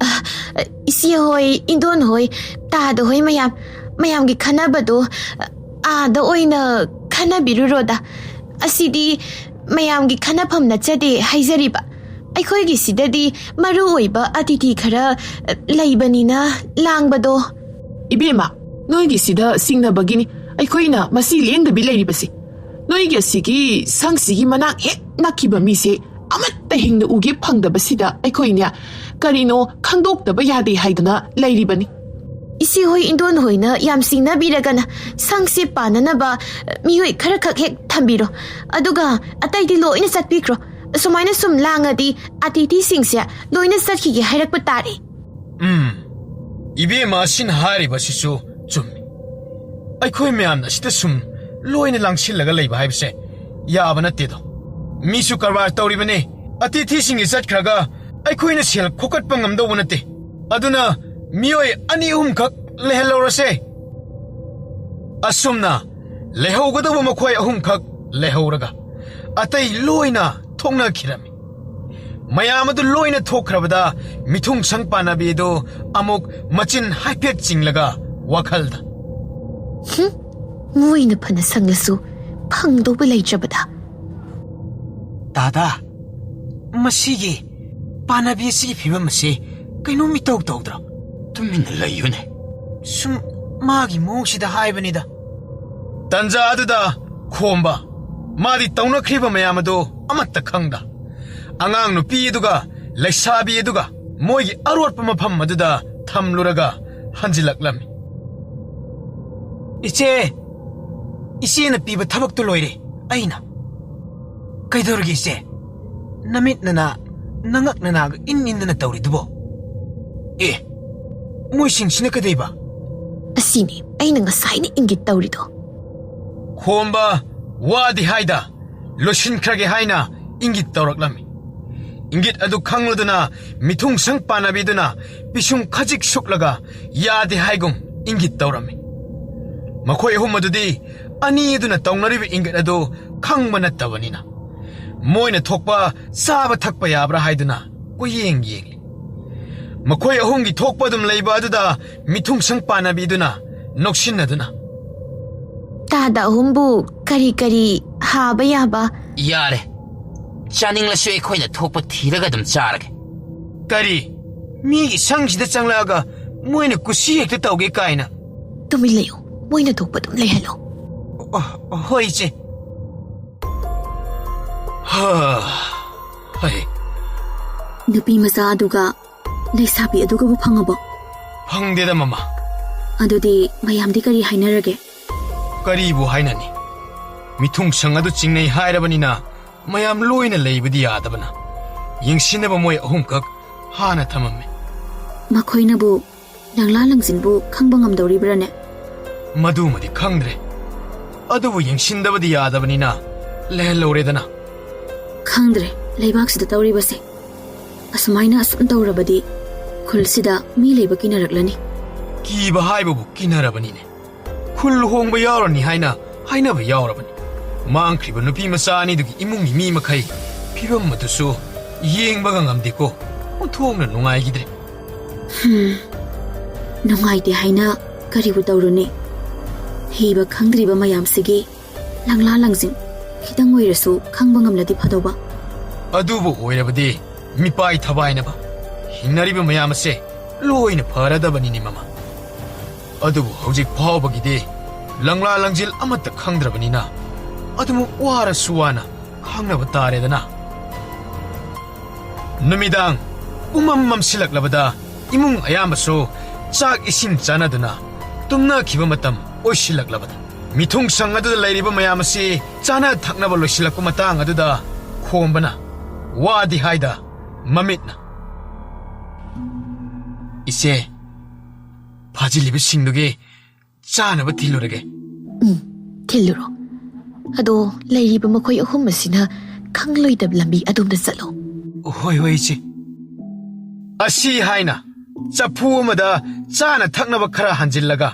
ꯏꯆꯦ ꯍꯣꯏ, ꯏꯟꯗꯣꯟ ꯍꯣꯏ, ꯇꯥꯗ ꯍꯣꯏ ꯃꯌꯥꯝ, ꯃꯌꯥꯝꯒꯤ ꯈꯟꯅꯕꯗꯣ ꯑꯥꯗ ꯑꯣꯏꯅ ꯈꯟꯅꯕꯤꯔꯨꯔꯣꯗ꯫ ꯑꯁꯤꯗꯤ ꯃꯌꯥꯝꯒꯤ ꯈꯟꯅꯐꯝ ꯅꯠꯆꯗꯦ ꯍꯥꯏꯖꯔꯤꯕ꯫ ꯑꯩꯈꯣꯏꯒꯤ ꯁꯤꯗꯗꯤ ꯃꯔꯨ ꯑꯣꯏꯕ ꯑꯇꯤꯊꯤ ꯈꯔ ꯂꯩꯕꯅꯤꯅ ꯂꯥꯡꯕꯗꯣ꯫ ꯏꯕꯦꯝꯃ, ꯅꯣꯏꯒꯤ ꯁꯤꯗ ꯁꯤꯡꯅꯕꯒꯤꯅꯤ ꯑꯩꯈꯣꯏꯅ ꯃꯁꯤ ꯂꯦꯡꯗꯕꯤ ꯂꯩꯔꯤꯕꯁꯤ꯫ ꯅꯣꯏꯒꯤ ꯑꯁꯤꯒꯤ ꯁꯪꯁꯤꯒꯤ ꯃꯅꯥꯛ ꯍꯦꯛ ꯅꯛꯈꯤꯕ ꯃꯤꯁꯦ ꯑꯃꯠꯇ ꯍꯤꯡꯅ ꯎꯒꯦ ꯐꯪꯗꯕꯁꯤꯗ ꯑꯩꯈꯣꯏꯅꯦ ꯀꯔꯤꯅꯣ ꯈꯪꯗꯣꯛꯇꯕ ꯌꯥꯗꯦ ꯍꯥꯏꯗꯅ ꯂꯩꯔꯤꯕꯅꯤ꯫ ꯏꯆꯦ ꯍꯣꯏ, ꯏꯟꯗꯣꯟ ꯍꯣꯏꯅ ꯌꯥꯝ ꯁꯤꯡꯅꯕꯤꯔꯒꯅ ꯁꯪꯁꯦ ꯄꯥꯟꯅꯅꯕ ꯃꯤꯑꯣꯏ ꯈꯔꯈꯛ ꯍꯦꯛ ꯊꯝꯕꯤꯔꯣ꯫ ꯑꯗꯨꯒ ꯑꯇꯩꯗꯤ ꯂꯣꯏꯅ ꯆꯠꯄꯤꯈ꯭ꯔꯣ꯫ ꯑꯁꯨꯃꯥꯏꯅ ꯁꯨꯝ ꯂꯥꯡꯉꯗꯤ ꯑꯇꯤꯊꯤꯁꯤꯡꯁꯦ ꯂꯣꯏꯅ ꯆꯠꯈꯤꯒꯦ ꯍꯥꯏꯔꯛꯄ ꯇꯥꯔꯦ꯫ ꯎꯝ, ꯏꯕꯦꯝꯃ ꯑꯁꯤꯅ ꯍꯥꯏꯔꯤꯕꯁꯤꯁꯨ ꯆꯨꯝꯃꯤ꯫ ꯑꯩꯈꯣꯏ ꯃꯌꯥꯝꯅ ꯑꯁꯤꯗ ꯁꯨꯝ ꯂꯣꯏꯅ ꯂꯥꯡꯁꯤꯜꯂꯒ ꯂꯩꯕ ꯍꯥꯏꯕꯁꯦ ꯌꯥꯕ ꯅꯠꯇꯦꯗꯣ꯫ ꯃꯤꯁꯨ ꯀꯔꯕꯥꯔ ꯇꯧꯔꯤꯕꯅꯤ꯫ ꯑꯇꯤꯊꯤꯁꯤꯡꯒꯤ ꯆꯠꯈ꯭ꯔꯒ ꯑꯩꯈꯣꯏꯅ ꯁꯦꯜ ꯈꯣꯀꯠꯄ ꯉꯝꯗꯧꯕ ꯅꯠꯇꯦ꯫ ꯑꯗꯨꯅ ꯃꯤꯑꯣꯏ ꯑꯅꯤ ꯑꯍꯨꯝꯈꯛ ꯂꯩꯍꯜꯍꯧꯔꯁꯦ꯫ ꯑꯁꯨꯝꯅ ꯂꯩꯍꯧꯒꯗꯧꯕ ꯃꯈꯣꯏ ꯑꯍꯨꯝꯈꯛ ꯂꯩꯍꯧꯔꯒ ꯑꯇꯩ ꯂꯣꯏꯅ ꯊꯣꯛꯅꯈꯤꯔꯝꯃꯤ꯫ ꯃꯌꯥꯝ ꯑꯗꯨ ꯂꯣꯏꯅ ꯊꯣꯛꯈ꯭ꯔꯕꯗ ꯃꯤꯊꯨꯡꯁꯪ ꯄꯥꯟꯅꯕꯤ ꯑꯗꯨ ꯑꯃꯨꯛ ꯃꯆꯤꯟ ꯍꯥꯏꯐꯦꯠ ꯆꯤꯡꯂꯒ ꯋꯥꯈꯜꯗ, "ꯍꯨꯝ, ꯃꯣꯏꯅ ꯐꯅ ꯁꯪꯂꯁꯨ ꯐꯪꯗꯧꯕ ꯂꯩꯇ꯭ꯔꯕꯗ꯫" "ꯇꯥꯗ, ꯃꯁꯤꯒꯤ ꯄꯥꯟꯅꯕꯤ ꯑꯁꯤꯒꯤ ꯐꯤꯕꯝ ꯑꯁꯤ ꯀꯩꯅꯣꯝ ꯏꯇꯧ ꯇꯧꯗ꯭ꯔꯣ? ꯇꯨꯃꯤꯟꯅ ꯂꯩꯌꯨꯅꯦ꯫ ꯁꯨꯝ ꯃꯥꯒꯤ ꯃꯑꯣꯡꯁꯤꯗ ꯍꯥꯏꯕꯅꯤꯗ꯫ ꯇꯟꯖꯥ ꯑꯗꯨꯗ ꯈꯣꯝꯕ, ꯃꯥꯗꯤ ꯇꯧꯅꯈ꯭ꯔꯤꯕ ꯃꯌꯥꯝ ꯑꯗꯨ ꯑꯃꯠꯇ ꯈꯪꯗ, ꯑꯉꯥꯡ ꯅꯨꯄꯤ ꯑꯗꯨꯒ ꯂꯩꯁꯥꯕꯤ ꯑꯗꯨꯒ ꯃꯣꯏꯒꯤ ꯑꯔꯣꯠꯄ ꯃꯐꯝ ꯑꯗꯨꯗ ꯊꯝꯂꯨꯔꯒ ꯍꯟꯖꯤꯜꯂꯛꯂꯝꯃꯤ꯫ "ꯏꯆꯦ, ꯏꯆꯦꯅ ꯄꯤꯕ ꯊꯕꯛꯇꯨ ꯂꯣꯏꯔꯦ꯫ ꯑꯩꯅ..." "ꯀꯩꯗꯧꯔꯒꯦ ꯏꯆꯦ? ꯅꯃꯤꯠ ꯅꯅꯥ, ꯅꯉꯛ ꯅꯅꯥꯒ ꯏꯟ ꯏꯟꯗꯅ ꯇꯧꯔꯤꯗꯨꯕꯣ?" "ꯑꯦ, ꯃꯣꯏꯁꯤꯡꯁꯤꯅ ꯀꯩꯗꯧꯕ?" "ꯑꯁꯤꯅꯤ ꯑꯩꯅ ꯉꯁꯥꯏꯅ ꯏꯪꯒꯤꯠ ꯇꯧꯔꯤꯗꯣ꯫" ꯈꯣꯝꯕ ꯋꯥꯗꯤ ꯍꯥꯏꯗ ꯂꯣꯏꯁꯤꯟꯈ꯭ꯔꯒꯦ ꯍꯥꯏꯅ ꯏꯪꯒꯤꯠ ꯇꯧꯔꯛꯂꯝꯃꯤ꯫ ꯏꯪꯒꯤꯠ ꯑꯗꯨ ꯈꯪꯂꯗꯨꯅ ꯃꯤꯊꯨꯡꯁꯪ ꯄꯥꯟꯅꯕꯤꯗꯨꯅ ꯄꯤꯁꯨꯝ ꯈꯖꯤꯛ ꯁꯨꯛꯂꯒ ꯌꯥꯗꯦ ꯍꯥꯏꯒꯨꯝ ꯏꯪꯒꯤꯠ ꯇꯧꯔꯝꯃꯤ꯫ ꯃꯈꯣꯏ ꯑꯍꯨꯝ ꯑꯗꯨꯗꯤ ꯑꯅꯤꯗꯨꯅ ꯇꯧꯅꯔꯤꯕ ꯏꯪꯒꯤꯠ ꯑꯗꯨ ꯈꯪꯕ ꯅꯠꯇꯕꯅꯤꯅ, ꯃꯣꯏꯅ ꯊꯣꯛꯄ ꯆꯥꯕ ꯊꯛꯄ ꯌꯥꯕ꯭ꯔꯥ ꯍꯥꯏꯗꯨꯅ ꯀꯣꯏꯌꯦꯡ ꯌꯦꯡꯂꯤ꯫ ꯃꯈꯣꯏ ꯑꯍꯨꯝꯒꯤ ꯊꯣꯛꯄ ꯑꯗꯨꯝ ꯂꯩꯕ ꯑꯗꯨꯗ ꯃꯤꯊꯨꯡꯁꯪ ꯄꯥꯟꯅꯕꯤꯗꯨꯅ ꯅꯣꯛꯁꯤꯟꯅꯗꯨꯅ, "ꯇꯥꯗ ꯑꯍꯨꯝꯕꯨ ꯀꯔꯤ ꯀꯔꯤ ꯍꯥꯕ ꯌꯥꯕ?" "ꯌꯥꯔꯦ, ꯆꯥꯅꯤꯡꯂꯁꯨ ꯑꯩꯈꯣꯏꯅ ꯊꯣꯛꯄ ꯊꯤꯔꯒ ꯑꯗꯨꯝ ꯆꯥꯔꯒꯦ꯫" "ꯀꯔꯤ? ꯃꯤꯒꯤ ꯁꯪꯁꯤꯗ ꯆꯪꯂꯛꯑꯒ ꯃꯣꯏꯅ ꯀꯨꯁꯤ ꯍꯦꯛꯇ ꯇꯧꯒꯦ ꯀꯥꯏꯅ?" "ꯇꯨꯃꯤꯟ ꯂꯩꯌꯨ, ꯃꯣꯏꯅ ꯊꯣꯛꯄ ꯑꯗꯨꯝ ꯂꯩꯍꯜꯂꯣ꯫" "ꯑ, ꯍꯣꯏ, ꯏꯆꯦ꯫" ꯍꯥ, ꯍꯩ꯫ "ꯅꯨꯄꯤ ꯃꯆꯥ ꯑꯗꯨꯒ ꯂꯩꯁꯥꯕꯤ ꯑꯗꯨꯒꯕꯨ ꯐꯪꯉꯕꯣ?" "ꯐꯪꯗꯦꯗ, ꯃꯃꯥ꯫" "ꯑꯗꯨꯗꯤ ꯃꯌꯥꯝꯗꯤ ꯀꯔꯤ ꯍꯥꯏꯅꯔꯒꯦ?" "ꯀꯔꯤꯕꯨ ꯍꯥꯏꯅꯅꯤ? ꯃꯤꯊꯨꯡꯁꯪ ꯑꯗꯨ ꯆꯤꯡꯅꯩ ꯍꯥꯏꯔꯕꯅꯤꯅ ꯃꯌꯥꯝ ꯂꯣꯏꯅ ꯂꯩꯕꯗꯤ ꯌꯥꯗꯕꯅ ꯌꯦꯡꯁꯤꯟꯅꯕ ꯃꯣꯏ ꯑꯍꯨꯝꯈꯛ ꯍꯥꯟꯅ ꯊꯝꯃꯝꯃꯤ꯫" "ꯃꯈꯣꯏꯅꯕꯨ ꯂꯪꯂꯥ ꯂꯪꯖꯤꯡꯕꯨ ꯈꯪꯕ ꯉꯝꯗꯧꯔꯤꯕ꯭ꯔꯥꯅꯦ?" "ꯃꯗꯨꯃꯗꯤ ꯈꯪꯗ꯭ꯔꯦ꯫ ꯑꯗꯨꯕꯨ ꯌꯦꯡꯁꯤꯟꯗꯕꯗꯤ ꯌꯥꯗꯕꯅꯤꯅ ꯂꯩꯍꯜꯍꯧꯔꯦꯗꯅ꯫" "ꯈꯪꯗ꯭ꯔꯦ, ꯂꯩꯕꯥꯛꯁꯤꯗ ꯇꯧꯔꯤꯕꯁꯦ꯫ ꯑꯁꯨꯃꯥꯏꯅ ꯑꯁꯨꯝ ꯇꯧꯔꯕꯗꯤ ꯈꯨꯜꯁꯤꯗ ꯃꯤ ꯂꯩꯕ ꯀꯤꯅꯔꯛꯂꯅꯤ꯫" "ꯀꯤꯕ ꯍꯥꯏꯕꯕꯨ ꯀꯤꯅꯔꯕꯅꯤꯅꯦ꯫ ꯈꯨꯜ ꯍꯣꯡꯕ ꯌꯥꯎꯔꯅꯤ ꯍꯥꯏꯅ ꯍꯥꯏꯅꯕ ꯌꯥꯎꯔꯕꯅꯤ꯫ ꯃꯥꯡꯈ꯭ꯔꯤꯕ ꯅꯨꯄꯤ ꯃꯆꯥ ꯑꯅꯤꯗꯨꯒꯤ ꯏꯃꯨꯡꯒꯤ ꯃꯤ ꯃꯈꯩ ꯐꯤꯕꯝ ꯑꯗꯨꯁꯨ ꯌꯦꯡꯕꯒ ꯉꯝꯗꯦꯀꯣ꯫ ꯑꯣꯟꯊꯣꯛꯅ ꯅꯨꯡꯉꯥꯏꯈꯤꯗ꯭ꯔꯦ꯫" "ꯍꯨꯝ, ꯅꯨꯡꯉꯥꯏꯇꯦ ꯍꯥꯏꯅ ꯀꯔꯤꯕꯨ ꯇꯧꯔꯨꯅꯤ? ꯍꯤꯕ ꯈꯪꯗ꯭ꯔꯤꯕ ꯃꯌꯥꯝꯁꯤꯒꯤ ꯂꯪꯂꯥ ꯂꯪꯖꯤꯡ ꯈꯤꯇꯪ ꯑꯣꯏꯔꯁꯨ ꯈꯪꯕ ꯉꯝꯂꯗꯤ ꯐꯗꯧꯕ꯫" ꯑꯗꯨꯕꯨ ꯑꯣꯏꯔꯕꯗꯤ ꯃꯤꯄꯥꯏ ꯊꯕꯥꯏꯅꯕ ꯍꯤꯡꯅꯔꯤꯕ ꯃꯌꯥꯝ ꯑꯁꯦ ꯂꯣꯏꯅ ꯐꯔꯗꯕꯅꯤꯅꯦ ꯃꯃꯥ꯫ ꯑꯗꯨꯕꯨ ꯍꯧꯖꯤꯛ ꯐꯥꯎꯕꯒꯤꯗꯤ ꯂꯪꯂꯥ ꯂꯪꯖꯤꯜ ꯑꯃꯠꯇ ꯈꯪꯗ꯭ꯔꯕꯅꯤꯅ ꯑꯗꯨꯃꯛ ꯋꯥꯔꯁꯨ ꯋꯥꯅ ꯈꯥꯡꯅꯕ ꯇꯥꯔꯦꯗꯅ꯫ ꯅꯨꯃꯤꯗꯥꯡ ꯄꯨꯝꯃꯝ ꯃꯝꯁꯤꯜꯂꯛꯂꯕꯗ ꯏꯃꯨꯡ ꯑꯌꯥꯝꯕꯁꯨ ꯆꯥꯛ ꯏꯁꯤꯡ ꯆꯥꯅꯗꯨꯅ ꯇꯨꯝꯅꯈꯤꯕ ꯃꯇꯝ ꯑꯣꯏꯁꯤꯜꯂꯛꯂꯕꯗ ꯃꯤꯊꯨꯡꯁꯪ ꯑꯗꯨꯗ ꯂꯩꯔꯤꯕ ꯃꯌꯥꯝ ꯑꯁꯤ ꯆꯥꯅ ꯊꯛꯅꯕ ꯂꯣꯏꯁꯤꯜꯂꯛꯄ ꯃꯇꯥꯡ ꯑꯗꯨꯗ ꯈꯣꯝꯕꯅ ꯋꯥꯗꯤ ꯍꯥꯏꯗ ꯃꯃꯤꯠꯅ "ꯏꯆꯦ, ꯐꯥꯖꯤꯜꯂꯤꯕꯁꯤꯡꯗꯨꯒꯤ ꯆꯥꯅꯕ ꯊꯤꯜꯂꯨꯔꯒꯦ꯫" "ꯎꯝ, ꯊꯤꯜꯂꯨꯔꯣ꯫ ꯑꯗꯣ ꯂꯩꯔꯤꯕ ꯃꯈꯣꯏ ꯑꯍꯨꯝ ꯑꯁꯤꯅ ꯈꯪꯂꯣꯏꯗꯕ ꯂꯝꯕꯤ ꯑꯗꯣꯝꯗ ꯆꯠꯂꯣ꯫" "ꯍꯣꯏ, ꯍꯣꯏ, ꯏꯆꯦ꯫" ꯑꯁꯤ ꯍꯥꯏꯅ ꯆꯐꯨ ꯑꯃꯗ ꯆꯥꯅ ꯊꯛꯅꯕ ꯈꯔ ꯍꯥꯟꯖꯤꯜꯂꯒ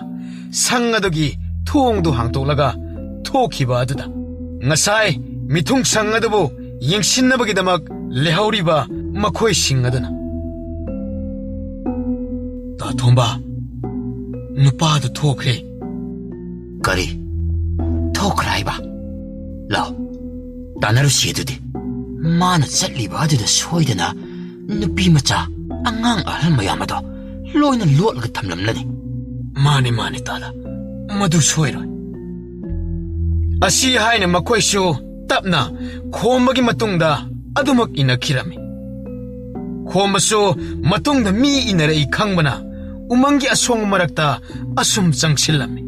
ꯁꯪ ꯑꯗꯨꯒꯤ ꯊꯣꯡꯗꯨ ꯍꯥꯡꯇꯣꯛꯂꯒ ꯊꯣꯛꯈꯤꯕ ꯑꯗꯨꯗ ꯉꯁꯥꯏ ꯃꯤꯊꯨꯡ ꯁꯪ ꯑꯗꯨꯕꯨ ꯌꯦꯡꯁꯤꯟꯅꯕꯒꯤꯗꯃꯛ ꯂꯩꯍꯧꯔꯤꯕ ꯃꯈꯣꯏꯁꯤꯡ ꯑꯗꯨꯅ, "ꯇꯥ ꯊꯣꯝꯕ, ꯅꯨꯄꯥꯗꯨ ꯊꯣꯛꯈ꯭ꯔꯦ꯫" "ꯀꯔꯤ? ꯊꯣꯛꯈ꯭ꯔꯦ ꯍꯥꯏꯕ? ꯂꯥꯎ, ꯇꯥꯟꯅꯔꯨꯁꯤ ꯑꯗꯨꯗꯤ꯫ ꯃꯥꯅ ꯆꯠꯂꯤꯕ ꯑꯗꯨꯗ ꯁꯣꯏꯗꯅ ꯅꯨꯄꯤ ꯃꯆꯥ, ꯑꯉꯥꯡ ꯑꯍꯜ ꯃꯌꯥꯝ ꯑꯗꯣ ꯂꯣꯏꯅ ꯂꯣꯠꯂꯒ ꯊꯝꯂꯝꯂꯅꯤ꯫" "ꯃꯥꯅꯤ, ꯃꯥꯅꯤ, ꯇꯥꯗ, ꯃꯗꯨ ꯁꯣꯏꯔꯣꯏ꯫" ꯑꯁꯤ ꯍꯥꯏꯅ ꯃꯈꯣꯏꯁꯨ ꯇꯞꯅ ꯈꯣꯝꯕꯒꯤ ꯃꯇꯨꯡꯗ ꯑꯗꯨꯃꯛ ꯏꯟꯅꯈꯤꯔꯝꯃꯤ꯫ ꯈꯣꯝꯕꯁꯨ ꯃꯇꯨꯡꯗ ꯃꯤ ꯏꯟꯅꯔꯛꯏ ꯈꯪꯕꯅ ꯎꯃꯪꯒꯤ ꯑꯁꯣꯡꯕ ꯃꯔꯛꯇ ꯑꯁꯨꯝ ꯆꯪꯁꯤꯜꯂꯝꯃꯤ꯫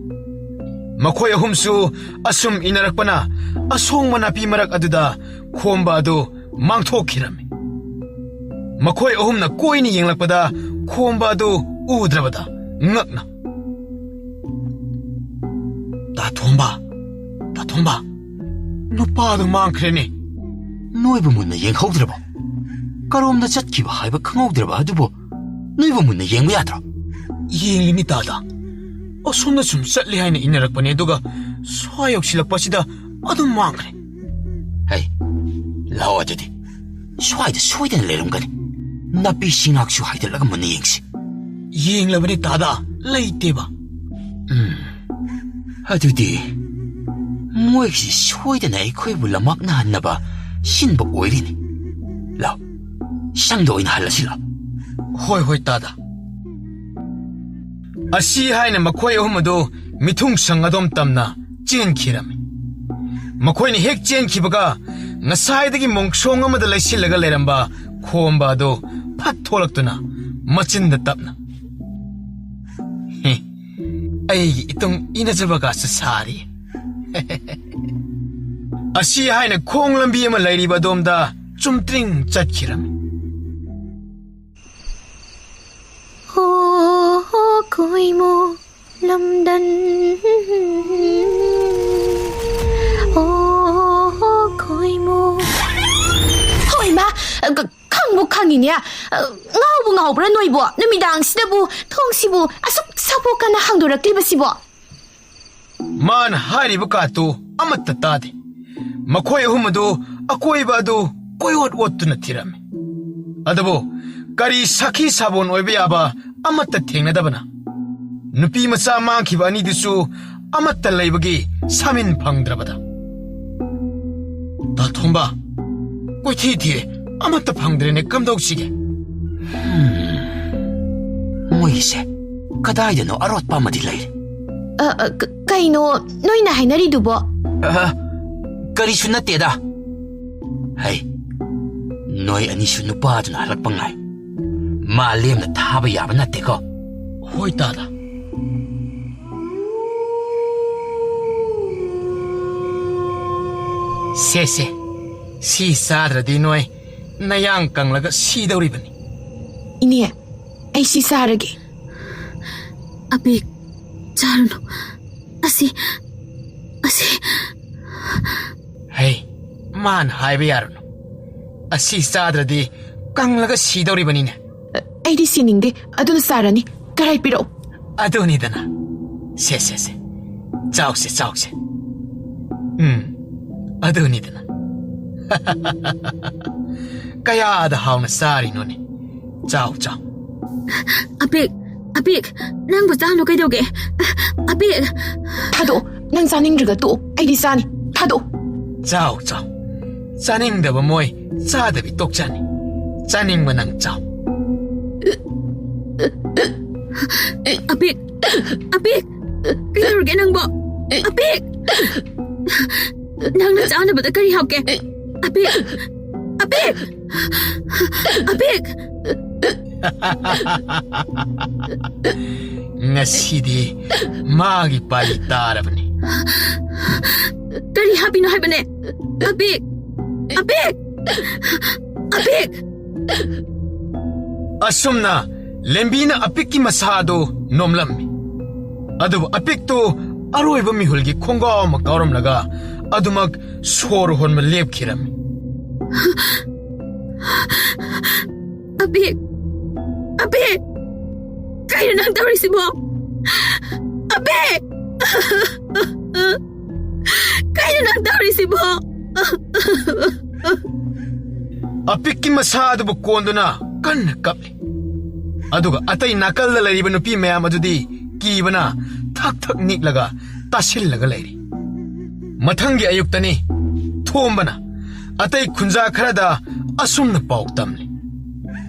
ꯃꯈꯣꯏ ꯑꯍꯨꯝꯁꯨ ꯑꯁꯨꯝ ꯏꯟꯅꯔꯛꯄꯅ ꯑꯁꯣꯡꯕ ꯅꯥꯄꯤ ꯃꯔꯛ ꯑꯗꯨꯗ ꯈꯣꯝꯕ ꯑꯗꯨ ꯃꯥꯡꯊꯣꯛꯈꯤꯔꯝꯃꯤ꯫ ꯃꯈꯣꯏ ꯑꯍꯨꯝꯅ ꯀꯣꯏꯅ ꯌꯦꯡꯂꯛꯄꯗ ꯈꯣꯝꯕ ꯑꯗꯨ ꯎꯗ꯭ꯔꯕꯗ ꯉꯛꯅ, "ꯇꯥ ꯊꯣꯝꯕ, ꯇꯥ ꯊꯣꯝꯕ, ꯅꯨꯄꯥꯗꯨ ꯃꯥꯡꯈ꯭ꯔꯦꯅꯦ꯫" "ꯅꯣꯏꯕꯨ ꯃꯨꯟꯅ ꯌꯦꯡꯍꯧꯗ꯭ꯔꯕꯣ? ꯀꯔꯣꯝꯗ ꯆꯠꯈꯤꯕ ꯍꯥꯏꯕ ꯈꯪꯍꯧꯗ꯭ꯔꯕ ꯑꯗꯨꯕꯨ ꯅꯣꯏꯕꯨ ꯃꯨꯟꯅ ꯌꯦꯡꯕ ꯌꯥꯗ꯭ꯔꯣ?" "ꯌꯦꯡꯂꯤꯅꯤ ꯇꯥꯗ, ꯑꯁꯣꯝꯗ ꯁꯨꯝ ꯆꯠꯂꯤ ꯍꯥꯏꯅ ꯏꯟꯅꯔꯛꯄꯅꯦ, ꯑꯗꯨꯒ ꯁ꯭ꯋꯥꯏ ꯌꯧꯁꯤꯜꯂꯛꯄꯁꯤꯗ ꯑꯗꯨꯝ ꯃꯥꯡꯈ꯭ꯔꯦ꯫" "ꯍꯩ, ꯂꯥꯛꯑꯣ ꯑꯗꯨꯗꯤ, ꯁ꯭ꯋꯥꯏꯗ ꯁꯣꯏꯗꯅ ꯂꯩꯔꯝꯒꯅꯤ꯫ ꯅꯥꯄꯤ ꯁꯤꯡꯅꯥꯛꯁꯨ ꯍꯥꯏꯗꯠꯂꯒ ꯃꯨꯟꯅ ꯌꯦꯡꯁꯤ꯫" "ꯌꯦꯡꯂꯕꯅꯤ ꯇꯥꯗ, ꯂꯩꯇꯦꯕ꯫" "ꯎꯝ, ꯑꯗꯨꯗꯤ ꯃꯣꯏꯒꯤꯁꯤ ꯁꯣꯏꯗꯅ ꯑꯩꯈꯣꯏꯕꯨ ꯂꯝꯃꯛꯅꯍꯟꯅꯕ ꯁꯤꯟꯕ ꯑꯣꯏꯔꯤꯅꯤ꯫ ꯂꯥꯎ, ꯁꯪꯗ ꯑꯣꯏꯅ ꯍꯜꯂꯁꯤ ꯂꯥꯎ꯫ ꯍꯣꯏ, ꯍꯣꯏ, ꯇꯥꯗ꯫ ꯑꯁꯤ ꯍꯥꯏꯅ ꯃꯈꯣꯏ ꯑꯍꯨꯝ ꯑꯗꯨ ꯃꯤꯊꯨꯡ ꯁꯪ ꯑꯗꯣꯝ ꯇꯝꯅ ꯆꯦꯟꯈꯤꯔꯝꯃꯤ꯫ ꯃꯈꯣꯏꯅ ꯍꯦꯛ ꯆꯦꯟꯈꯤꯕꯒ, ꯉꯁꯥꯏꯗꯒꯤ ꯃꯣꯡꯁꯣꯡ ꯑꯃꯗ ꯂꯩꯁꯤꯜꯂꯒ ꯂꯩꯔꯝꯕ ꯈꯣꯝꯕ ꯑꯗꯨ ꯐꯠ ꯊꯣꯛꯂꯛꯇꯨꯅ ꯃꯆꯤꯟꯗ ꯇꯞꯅ, "ꯍꯦ, ꯑꯩꯒꯤ ꯏꯇꯨꯡ ꯏꯅꯖꯕꯒꯁꯨ ꯁꯥꯔꯤ"꯫ ꯑꯁꯤ ꯍꯥꯏꯅ ꯈꯣꯡ ꯂꯝꯕꯤ ꯑꯃ ꯂꯩꯔꯤꯕ ꯑꯗꯣꯝꯗ ꯆꯨꯝꯇ꯭ꯔꯤꯡ ꯆꯠꯈꯤꯔꯝꯃꯤ꯫ ꯍꯣ, ꯍꯣ, ꯈꯣꯏꯃꯣ ꯂꯝꯗꯟ꯫ ꯍꯣ, ꯍꯣ, ꯈꯣꯏꯃꯣ꯫ ꯍꯣꯏ, ꯃꯥ, ꯈꯪꯕꯨ ꯈꯪꯉꯤꯅꯦ꯫ ꯉꯥꯎꯕꯨ ꯉꯥꯎꯕ꯭ꯔꯥ ꯅꯣꯏꯕꯨ? ꯅꯨꯃꯤꯗꯥꯡꯁꯤꯗꯕꯨ ꯊꯣꯡꯁꯤꯕꯨ ꯑꯁꯨꯛ ꯁꯥꯄꯣꯛꯀꯟꯅ ꯍꯥꯡꯗꯣꯔꯛꯂꯤꯕꯁꯤꯕꯣ? ꯃꯥꯅ ꯍꯥꯏꯔꯤꯕ ꯀꯥꯇꯨ ꯑꯃꯠꯇ ꯇꯥꯗꯦ꯫ ꯃꯈꯣꯏ ꯑꯍꯨꯝ ꯑꯗꯨ ꯑꯀꯣꯏꯕ ꯑꯗꯨ ꯀꯣꯏꯑꯣꯠ ꯑꯣꯠꯇꯨꯅ ꯊꯤꯔꯝꯃꯤ꯫ ꯑꯗꯨꯕꯨ ꯀꯔꯤ ꯁꯥꯈꯤ ꯁꯥꯕꯣꯟ ꯑꯣꯏꯕ ꯌꯥꯕ ꯑꯃꯠꯇ ꯊꯦꯡꯅꯗꯕꯅ, ꯅꯨꯄꯤ ꯃꯆꯥ ꯃꯥꯡꯈꯤꯕ ꯑꯅꯤꯗꯨꯁꯨ ꯑꯃꯠꯇ ꯂꯩꯕꯒꯤ ꯁꯥꯃꯤꯟ ꯐꯪꯗ꯭ꯔꯕꯗ꯫ "ꯇꯥ ꯊꯣꯝꯕ, ꯀꯣꯏꯊꯤ ꯊꯤꯔꯦ, ꯑꯃꯠꯇ ꯐꯪꯗ꯭ꯔꯦꯅꯦ, ꯀꯝꯗꯧꯁꯤꯒꯦ?" ꯍꯝ, ꯃꯣꯏꯒꯤꯁꯦ ꯀꯗꯥꯏꯗꯅꯣ ꯑꯔꯣꯠꯄ ꯑꯃꯗꯤ ꯂꯩꯔꯦ꯫ ꯑ, ꯑ, ꯀ-, ꯀꯩꯅꯣ ꯅꯣꯏꯅ ꯍꯥꯏꯅꯔꯤꯗꯨꯕꯣ? ꯑ, ꯀꯔꯤꯁꯨ ꯅꯠꯇꯦꯗ꯫ ꯍꯩ, ꯅꯣꯏ ꯑꯅꯤꯁꯨ ꯅꯨꯄꯥꯗꯨꯅ ꯍꯜꯂꯛꯄ ꯉꯥꯏ꯫ ꯃꯥ ꯂꯦꯝꯅ ꯊꯥꯕ ꯌꯥꯕ ꯅꯠꯇꯦꯀꯣ꯫ ꯍꯣꯏ, ꯇꯥꯗ꯫ ꯁꯦ, ꯁꯦ, ꯁꯤ ꯆꯥꯗ꯭ꯔꯗꯤ ꯅꯣꯏ ꯅꯌꯥꯡ ꯀꯪꯂꯒ ꯁꯤꯗꯧꯔꯤꯕꯅꯤ꯫ ꯏꯅꯦ, ꯑꯩ ꯁꯤ ꯆꯥꯔꯒꯦ꯫ ꯑꯕꯦꯛ, ꯆꯥꯔꯨꯅꯨ꯫ ꯑꯁꯤ, ꯑꯁꯤ꯫ ꯍꯩ, ꯃꯥꯅ ꯍꯥꯏꯕ ꯌꯥꯔꯨꯅꯨ꯫ ꯑꯁꯤ ꯆꯥꯗ꯭ꯔꯗꯤ ꯀꯪꯂꯒ ꯁꯤꯗꯧꯔꯤꯕꯅꯤꯅꯦ꯫ ꯑꯩꯗꯤ ꯁꯤꯅꯤꯡꯗꯦ, ꯑꯗꯨꯅ ꯆꯥꯔꯅꯤ꯫ ꯀꯔꯥꯏ ꯄꯤꯔꯛꯎ꯫ ꯑꯗꯨꯅꯤꯗꯅ꯫ ꯁꯦ, ꯁꯦ, ꯁꯦ꯫ ꯆꯥꯎꯁꯦ, ꯆꯥꯎꯁꯦ꯫ ꯎꯝ, ꯑꯗꯨꯅꯤꯗꯅ꯫ ꯀꯌꯥꯗ ꯍꯥꯎꯅ ꯆꯥꯔꯤꯅꯣꯅꯦ꯫ ꯆꯥꯎ, ꯆꯥꯎ꯫ ꯑꯕꯦꯛ, ꯑꯕꯦꯛ, ꯅꯪꯕꯨ ꯆꯥꯅꯨ ꯀꯩꯗꯧꯒꯦ? ꯑꯕꯦꯛ꯫ ꯊꯥꯗꯣꯛꯑꯣ꯫ ꯅꯪ ꯆꯥꯅꯤꯡꯗ꯭ꯔꯒ ꯇꯣꯛꯑꯣ꯫ ꯑꯩꯗꯤ ꯆꯥꯅꯤ꯫ ꯊꯥꯗꯣꯛꯑꯣ꯫ ꯆꯥꯎ, ꯆꯥꯎ꯫ ꯆꯥꯅꯤꯡꯗꯕ ꯃꯣꯏ ꯆꯥꯗꯕꯤ ꯇꯣꯛꯆꯅꯤ꯫ ꯆꯥꯅꯤꯡꯕ ꯅꯪ ꯆꯥꯎ꯫ ꯑꯄꯤꯛ! ꯑꯄꯤꯛ! ꯀꯩꯗꯧꯔꯒꯦ ꯅꯪꯕꯣ? ꯑꯄꯤꯛ! ꯅꯪꯅ ꯆꯥꯅꯕꯗ ꯀꯔꯤ ꯍꯥꯞꯀꯦ? ꯑꯄꯤꯛ! ꯑꯄꯤꯛ! ꯑꯄꯤꯛ! ꯉꯁꯤꯗꯤ ꯃꯥꯒꯤ ꯄꯥꯂꯤ ꯇꯥꯔꯕꯅꯤ꯫ ꯀꯔꯤ ꯍꯥꯞꯄꯤꯅꯣ ꯍꯥꯏꯕꯅꯦ? ꯑꯄꯤꯛ! ꯑꯄꯤꯛ! ꯑꯄꯤꯛ! ꯑꯁꯨꯝꯅ ꯂꯦꯝꯕꯤꯅ ꯑꯄꯤꯛꯀꯤ ꯃꯁꯥ ꯑꯗꯨ ꯅꯣꯝꯂꯝꯃꯤ꯫ ꯑꯗꯨꯕꯨ ꯑꯄꯤꯛꯇꯨ ꯑꯔꯣꯏꯕ ꯃꯤꯍꯨꯜꯒꯤ ꯈꯣꯡꯒꯥꯎ ꯑꯃ ꯀꯥꯎꯔꯝꯂꯒ ꯑꯗꯨꯃꯛ ꯁꯣꯔ ꯍꯣꯟꯕ ꯂꯦꯞꯈꯤꯔꯝꯃꯤ꯫ ꯑꯄꯤꯛ! ꯑꯄꯤꯛ! ꯀꯩꯅꯣ ꯅꯪ ꯇꯧꯔꯤꯁꯤꯕꯣ? ꯑꯄꯤꯛ! ꯀꯩꯅꯣ ꯅꯪ ꯇꯧꯔꯤꯁꯤꯕꯣ? ꯑꯄꯤꯛꯀꯤ ꯃꯁꯥ ꯑꯗꯨꯕꯨ ꯀꯣꯟꯗꯨꯅ ꯀꯟꯅ ꯀꯞꯂꯤ꯫ ꯑꯗꯨꯒ ꯑꯇꯩ ꯅꯥꯀꯜꯗ ꯂꯩꯔꯤꯕ ꯅꯨꯄꯤ ꯃꯌꯥꯝ ꯑꯗꯨꯗꯤ ꯀꯤꯕꯅ ꯊꯛ ꯊꯛ ꯅꯤꯛꯂꯒ ꯇꯥꯁꯤꯜꯂꯒ ꯂꯩꯔꯤ꯫ ꯃꯊꯪꯒꯤ ꯑꯌꯨꯛꯇꯅꯤ ꯊꯣꯝꯕꯅ ꯑꯇꯩ ꯈꯨꯟꯖꯥ ꯈꯔꯗ ꯑꯁꯨꯝꯅ ꯄꯥꯎ ꯇꯝꯂꯤ꯫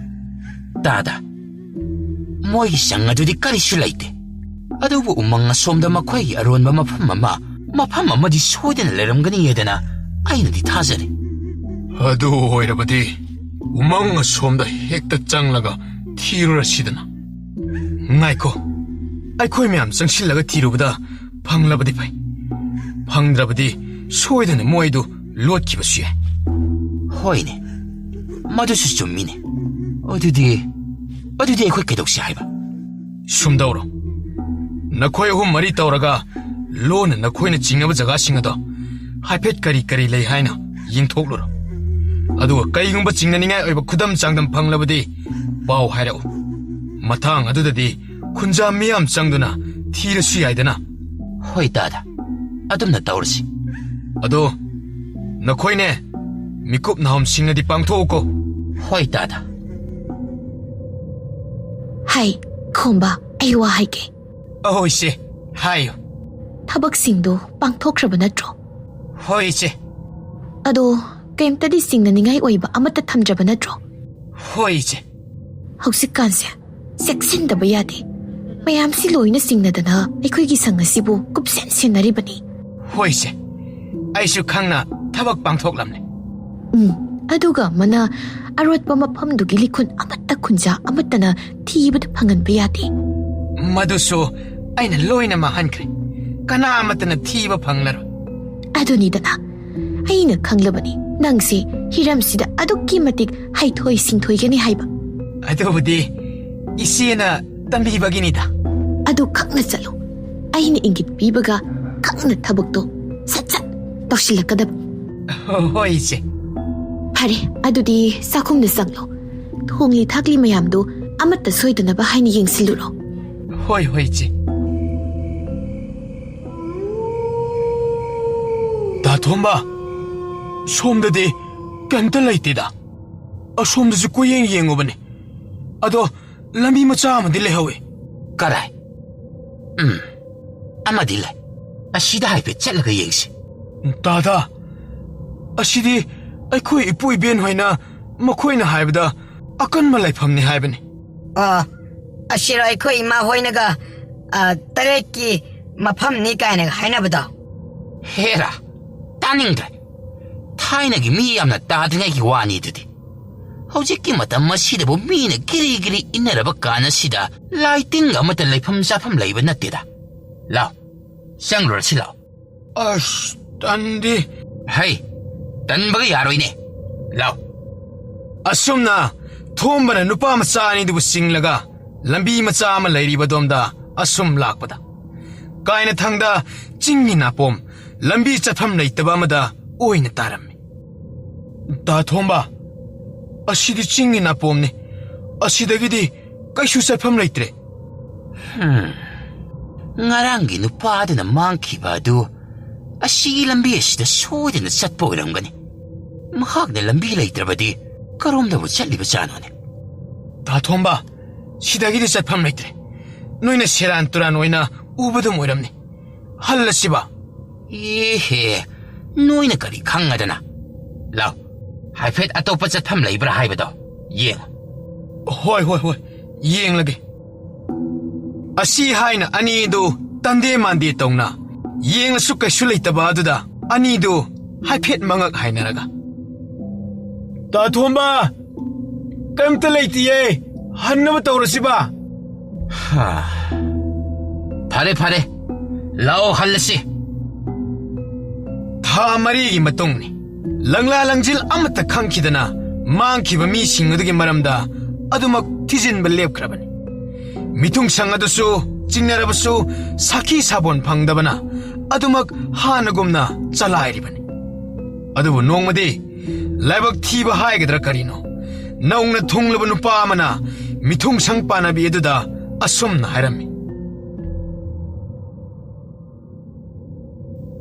ꯇꯥꯗ, ꯃꯣꯏꯒꯤ ꯆꯪ ꯑꯗꯨꯗꯤ ꯀꯔꯤꯁꯨ ꯂꯩꯇꯦ꯫ ꯑꯗꯨꯕꯨ ꯎꯃꯪ ꯑꯁꯣꯝꯗ ꯃꯈꯣꯏꯒꯤ ꯑꯔꯣꯟꯕ ꯃꯐꯝ ꯑꯃ, ꯃꯐꯝ ꯑꯃꯗꯤ ꯁꯣꯏꯗꯅ ꯂꯩꯔꯝꯒꯅꯤ ꯍꯥꯏꯗꯅ ꯑꯩꯅꯗꯤ ꯊꯥꯖꯔꯤ꯫ ꯑꯗꯨ ꯑꯣꯏꯔꯕꯗꯤ ꯎꯃꯪ ꯑꯁꯣꯝꯗ ꯍꯦꯛꯇ ꯆꯪꯂꯒ ꯊꯤꯔꯨꯔꯁꯤꯗꯅ꯫ ꯉꯥꯏꯈꯣ, ꯑꯩꯈꯣꯏ ꯃꯌꯥꯝ ꯆꯪꯁꯤꯜꯂꯒ ꯊꯤꯔꯨꯕꯗ ꯐꯪꯂꯕꯗꯤ ꯐꯩ꯫ ꯐꯪꯗ꯭ꯔꯕꯗꯤ ꯁꯣꯏꯗꯅ ꯃꯣꯏꯗꯨ ꯂꯣꯠꯈꯤꯕꯁꯨ ꯌꯥꯏ꯫ ꯍꯣꯏꯅꯦ, ꯃꯗꯨꯁꯨ ꯆꯨꯝꯃꯤꯅꯦ꯫ ꯑꯗꯨꯗꯤ, ꯑꯗꯨꯗꯤ ꯑꯩꯈꯣꯏ ꯀꯩꯗꯧꯁꯤ ꯍꯥꯏꯕ? ꯁꯨꯝꯗꯧꯔꯣ, ꯅꯈꯣꯏ ꯑꯍꯨꯝ ꯃꯔꯤ ꯇꯧꯔꯒ ꯂꯣꯟꯅ ꯅꯈꯣꯏꯅ ꯆꯤꯡꯅꯕ ꯖꯒꯥꯁꯤꯡ ꯑꯗꯣ ꯍꯥꯏꯐꯦꯠ ꯀꯔꯤ ꯀꯔꯤ ꯂꯩ ꯍꯥꯏꯅ ꯌꯦꯡꯊꯣꯛꯂꯨꯔꯣ꯫ ꯑꯗꯨꯒ ꯀꯩꯒꯨꯝꯕ ꯆꯤꯡꯅꯅꯤꯡꯉꯥꯏ ꯑꯣꯏꯕ ꯈꯨꯗꯝ ꯆꯥꯡꯗꯝ ꯐꯪꯂꯕꯗꯤ ꯄꯥꯎ ꯍꯥꯏꯔꯛꯎ꯫ ꯃꯇꯥꯡ ꯑꯗꯨꯗꯗꯤ ꯈꯨꯟꯖꯥ ꯃꯤꯌꯥꯝ ꯆꯪꯗꯨꯅ ꯊꯤꯔꯁꯨ ꯌꯥꯏꯗꯅ꯫ ꯍꯣꯏ ꯇꯥꯗ, ꯑꯗꯨꯝꯅ ꯇꯧꯔꯁꯤ꯫ ꯑꯗꯣ ꯅꯈꯣꯏꯅꯦ, ꯃꯤꯀꯨꯞ ꯅꯥꯍꯨꯝꯁꯤꯡꯅꯗꯤ ꯄꯥꯡꯊꯣꯛꯎꯀꯣ꯫ ꯍꯣꯏ ꯇꯥꯗ꯫ ꯍꯥꯏ, ꯈꯣꯝꯕ, ꯑꯩ ꯋꯥ ꯍꯥꯏꯒꯦ꯫ ꯑꯍꯣꯏ ꯏꯆꯦ, ꯍꯥꯏꯌꯨ꯫ ꯊꯕꯛꯁꯤꯡꯗꯨ ꯄꯥꯡꯊꯣꯛꯈ꯭ꯔꯕ ꯅꯠꯇ꯭ꯔꯣ? ꯍꯣꯏ ꯏꯆꯦ꯫ ꯑꯗꯣ ꯀꯩꯝꯇꯗꯤ ꯆꯤꯡꯅꯅꯤꯡꯉꯥꯏ ꯑꯣꯏꯕ ꯑꯃꯠꯇ ꯊꯝꯗ꯭ꯔꯕ ꯅꯠꯇ꯭ꯔꯣ? ꯍꯣꯏ, ꯏꯆꯦ꯫ ꯍꯧꯖꯤꯛꯀꯥꯟꯁꯦ ꯆꯦꯛꯁꯤꯟꯗꯕ ꯌꯥꯗꯦ꯫ ꯃꯌꯥꯝꯁꯤ ꯂꯣꯏꯅ ꯆꯤꯡꯅꯗꯅ ꯑꯩꯈꯣꯏꯒꯤ ꯁꯪ ꯑꯁꯤꯕꯨ ꯀꯨꯞꯁꯦꯟ ꯁꯦꯟꯅꯔꯤꯕꯅꯤ꯫ ꯍꯣꯏ, ꯏꯆꯦ꯫ ꯑꯩꯁꯨ ꯈꯪꯅ ꯊꯕꯛ ꯄꯥꯡꯊꯣꯛꯂꯝꯂꯦ꯫ ꯎꯝ, ꯑꯗꯨꯒ ꯑꯃꯅ ꯑꯔꯣꯠꯄ ꯃꯐꯝꯗꯨꯒꯤ ꯂꯤꯈꯨꯟ ꯑꯃꯠꯇ ꯈꯨꯟꯖꯥ ꯑꯃꯠꯇꯅ ꯊꯤꯕꯗ ꯐꯪꯍꯟꯕ ꯌꯥꯗꯦ꯫ ꯃꯗꯨꯁꯨ ꯑꯩꯅ ꯂꯣꯏꯅ ꯃꯥꯡꯍꯟꯈ꯭ꯔꯦ꯫ ꯀꯅꯥ ꯑꯃꯠꯇꯅ ꯊꯤꯕ ꯐꯪꯂꯔꯣꯏ꯫ ꯑꯗꯨꯅꯤꯗꯅ, ꯑꯩꯅ ꯈꯪꯂꯕꯅꯤ ꯅꯪꯁꯦ ꯍꯤꯔꯝꯁꯤꯗ ꯑꯗꯨꯛꯀꯤ ꯃꯇꯤꯛ ꯍꯩꯊꯣꯏ ꯁꯤꯡꯊꯣꯏꯒꯅꯤ ꯍꯥꯏꯕ꯫ ꯑꯗꯨꯕꯨꯗꯤ ꯏꯆꯦꯅ ꯇꯝꯕꯤꯕꯒꯤꯅꯤꯗ꯫ ꯑꯗꯨ ꯈꯛꯅ ꯆꯠꯂꯨ꯫ ꯑꯩꯅ ꯏꯪꯒꯤꯠ ꯄꯤꯕꯒ ꯈꯪꯅ ꯊꯕꯛꯇꯣ ꯁꯠ ꯁꯠ ꯇꯧꯁꯤꯜꯂꯛꯀꯗꯕ꯫ ꯍꯣꯏ, ꯏꯆꯦ꯫ ꯐꯔꯦ, ꯑꯗꯨꯗꯤ ꯆꯥꯛꯈꯨꯝꯗ ꯆꯪꯂꯣ꯫ ꯊꯣꯡꯂꯤ ꯊꯥꯛꯂꯤ ꯃꯌꯥꯝꯗꯨ ꯑꯃꯠꯇ ꯁꯣꯏꯗꯅꯕ ꯍꯥꯏꯅ ꯌꯦꯡꯁꯤꯜꯂꯨꯔꯣ꯫ ꯍꯣꯏ, ꯍꯣꯏ, ꯏꯆꯦ꯫ ꯗꯥ ꯊꯣꯝꯕ, ꯁꯣꯝꯗꯗꯤ ꯀꯩꯝꯇ ꯂꯩꯇꯦꯗ꯫ ꯑꯁꯣꯝꯗꯁꯨ ꯀꯣꯏꯌꯦꯡ ꯌꯦꯡꯉꯨꯕꯅꯦ꯫ ꯑꯗꯣ ꯂꯝꯕꯤ ꯃꯆꯥ ꯑꯃꯗꯤ ꯂꯩꯍꯧꯋꯦ꯫ ꯀꯔꯥꯏ? ꯎꯝ, ꯑꯃꯗꯤ ꯂꯩ꯫ ꯑꯁꯤꯗ ꯍꯥꯏꯐꯦꯠ ꯆꯠꯂꯒ ꯌꯦꯡꯁꯤ꯫ ꯗꯥꯗꯥ, ꯑꯁꯤꯗꯤ ꯑꯩꯈꯣꯏ ꯏꯄꯨ ꯏꯕꯦꯟ ꯍꯣꯏꯅ ꯃꯈꯣꯏꯅ ꯍꯥꯏꯕꯗ ꯑꯀꯟꯕ ꯂꯩꯐꯝꯅꯤ ꯍꯥꯏꯕꯅꯤ꯫ ꯑ, ꯑꯁꯤꯔꯣ ꯑꯩꯈꯣꯏ ꯏꯃꯥ ꯍꯣꯏꯅꯒ, ꯑ, ꯇꯔꯦꯠꯀꯤ ꯃꯐꯝꯅꯤ ꯀꯥꯏꯅꯒ ꯍꯥꯏꯅꯕꯗꯣ? ꯍꯦꯔꯥ, ꯇꯥꯅꯤꯡꯗ꯭ꯔꯦ꯫ ꯊꯥꯏꯅꯒꯤ ꯃꯤ ꯌꯥꯝꯅ ꯇꯥꯗ꯭ꯔꯤꯉꯩꯒꯤ ꯋꯥꯅꯤ ꯑꯗꯨꯗꯤ꯫ ꯍꯧꯖꯤꯛꯀꯤ ꯃꯇꯝ ꯑꯁꯤꯗꯕꯨ ꯃꯤꯅ ꯒꯤꯔꯤ ꯒꯤꯔꯤ ꯏꯟꯅꯔꯕ ꯀꯥꯟ ꯑꯁꯤꯗ ꯂꯥꯏ ꯇꯤꯟꯒ ꯑꯃꯠꯇ ꯂꯩꯐꯝ ꯆꯥꯐꯝ ꯂꯩꯕ ꯅꯠꯇꯦꯗ꯫ ꯂꯥꯎ, ꯆꯪꯂꯨꯔꯁꯤ ꯂꯥꯎ꯫ ꯑꯁ, ꯇꯟꯗꯤ꯫ ꯍꯩ, ꯇꯟꯕꯒ ꯌꯥꯔꯣꯏꯅꯦ꯫ ꯂꯥꯎ꯫ ꯑꯁꯨꯝꯅ ꯊꯣꯝꯕꯅ ꯅꯨꯄꯥ ꯃꯆꯥ ꯑꯅꯤꯗꯨꯕꯨ ꯆꯤꯡꯂꯒ ꯂꯝꯕꯤ ꯃꯆꯥ ꯑꯃ ꯂꯩꯔꯤꯕꯗꯣꯝꯗ ꯑꯁꯨꯝ ꯂꯥꯛꯄꯗ, ꯀꯥꯏꯅꯊꯪꯗ ꯆꯤꯡꯒꯤ ꯅꯥꯄꯣꯝ, ꯂꯝꯕꯤ ꯆꯠꯐꯝ ꯂꯩꯇꯕ ꯑꯃꯗ ꯑꯣꯏꯅ ꯇꯥꯔꯝꯃꯤ꯫ ꯗꯥ ꯊꯣꯝꯕ, ꯑꯁꯤꯗꯤ ꯆꯤꯡꯒꯤ ꯅꯥꯄꯣꯝꯅꯤ꯫ ꯑꯁꯤꯗꯒꯤꯗꯤ ꯀꯩꯁꯨ ꯆꯠꯐꯝ ꯂꯩꯇ꯭ꯔꯦ꯫ ꯍꯝ꯫ ꯉꯔꯥꯡꯒꯤ ꯅꯨꯄꯥꯗꯨꯅ ꯃꯥꯡꯈꯤꯕ ꯑꯗꯨ ꯑꯁꯤꯒꯤ ꯂꯝꯕꯤ ꯑꯁꯤꯗ ꯁꯣꯏꯗꯅ ꯆꯠꯄ ꯑꯣꯏꯔꯝꯒꯅꯤ꯫ ꯃꯍꯥꯛꯅ ꯂꯝꯕꯤ ꯂꯩꯇ꯭ꯔꯕꯗꯤ ꯀꯔꯣꯝꯗꯕꯨ ꯆꯠꯂꯤꯕꯖꯥꯠꯅꯣꯅꯦ? ꯗꯥ ꯊꯣꯝꯕ, ꯁꯤꯗꯒꯤꯗꯤ ꯆꯠꯐꯝ ꯂꯩꯇ꯭ꯔꯦ꯫ ꯅꯣꯏꯅ ꯁꯦꯔꯥꯟ ꯇꯨꯔꯥꯟ ꯑꯣꯏꯅ ꯎꯕꯗꯨꯝ ꯑꯣꯏꯔꯝꯅꯤ꯫ ꯍꯜꯂꯁꯤꯕ꯫ ꯑꯦꯍꯦ, ꯅꯣꯏꯅ ꯀꯔꯤ ꯈꯪꯉꯗꯅ? ꯂꯥꯎ, ꯍꯥꯏꯐꯦꯠ ꯑꯇꯣꯞꯄ ꯆꯠꯐꯝ ꯂꯩꯕ꯭ꯔꯥ ꯍꯥꯏꯕꯗꯣ ꯌꯦꯡꯉꯨ꯫ ꯍꯣꯏ, ꯍꯣꯏ, ꯍꯣꯏ, ꯌꯦꯡꯂꯒꯦ꯫ ꯑꯁꯤ ꯍꯥꯏꯅ ꯑꯅꯤꯗꯨ ꯇꯟꯗꯦ ꯃꯥꯟꯗꯦ ꯇꯧꯅ ꯌꯦꯡꯂꯁꯨ ꯀꯩꯁꯨ ꯂꯩꯇꯕ ꯑꯗꯨꯗ ꯑꯅꯤꯗꯨ ꯍꯥꯏꯐꯦꯠ ꯃꯉꯛ ꯍꯥꯏꯅꯔꯒ, "ꯇꯥ ꯊꯣꯝꯕ, ꯀꯩꯝꯇ ꯂꯩꯇꯤꯌꯦ, ꯍꯟꯅꯕ ꯇꯧꯔꯁꯤꯕ?" ꯍꯥ꯫ "ꯐꯔꯦ, ꯐꯔꯦ, ꯂꯥꯛꯑꯣ, ꯍꯜꯂꯁꯤ꯫" ꯊꯥ ꯃꯔꯤꯒꯤ ꯃꯇꯨꯡꯅꯤ꯫ ꯂꯪꯂꯥ ꯂꯪꯖꯤꯜ ꯑꯃꯠꯇ ꯈꯪꯈꯤꯗꯅ ꯃꯥꯡꯈꯤꯕ ꯃꯤꯁꯤꯡ ꯑꯗꯨꯒꯤ ꯃꯔꯝꯗ ꯑꯗꯨꯃꯛ ꯊꯤꯖꯤꯟꯕ ꯂꯦꯞꯈ꯭ꯔꯕꯅꯤ꯫ ꯃꯤꯊꯨꯡꯁꯪ ꯑꯗꯨꯁꯨ ꯆꯤꯡꯅꯔꯕꯁꯨ ꯁꯥꯈꯤ ꯁꯥꯕꯣꯟ ꯐꯪꯗꯕꯅ ꯑꯗꯨꯃꯛ ꯍꯥꯟꯅꯒꯨꯝꯅ ꯆꯂꯥꯏꯔꯤꯕꯅꯤ꯫ ꯑꯗꯨꯕꯨ ꯅꯣꯡꯃꯗꯤ ꯂꯥꯏꯕꯛ ꯊꯤꯕ ꯍꯥꯏꯒꯗ꯭ꯔꯥ ꯀꯔꯤꯅꯣ, ꯅꯧꯅ ꯊꯨꯡꯂꯕ ꯅꯨꯄꯥ ꯑꯃꯅ ꯃꯤꯊꯨꯡꯁꯪ ꯄꯥꯟꯅꯕꯤ ꯑꯗꯨꯗ ꯑꯁꯨꯝꯅ ꯍꯥꯏꯔꯝꯃꯤ꯫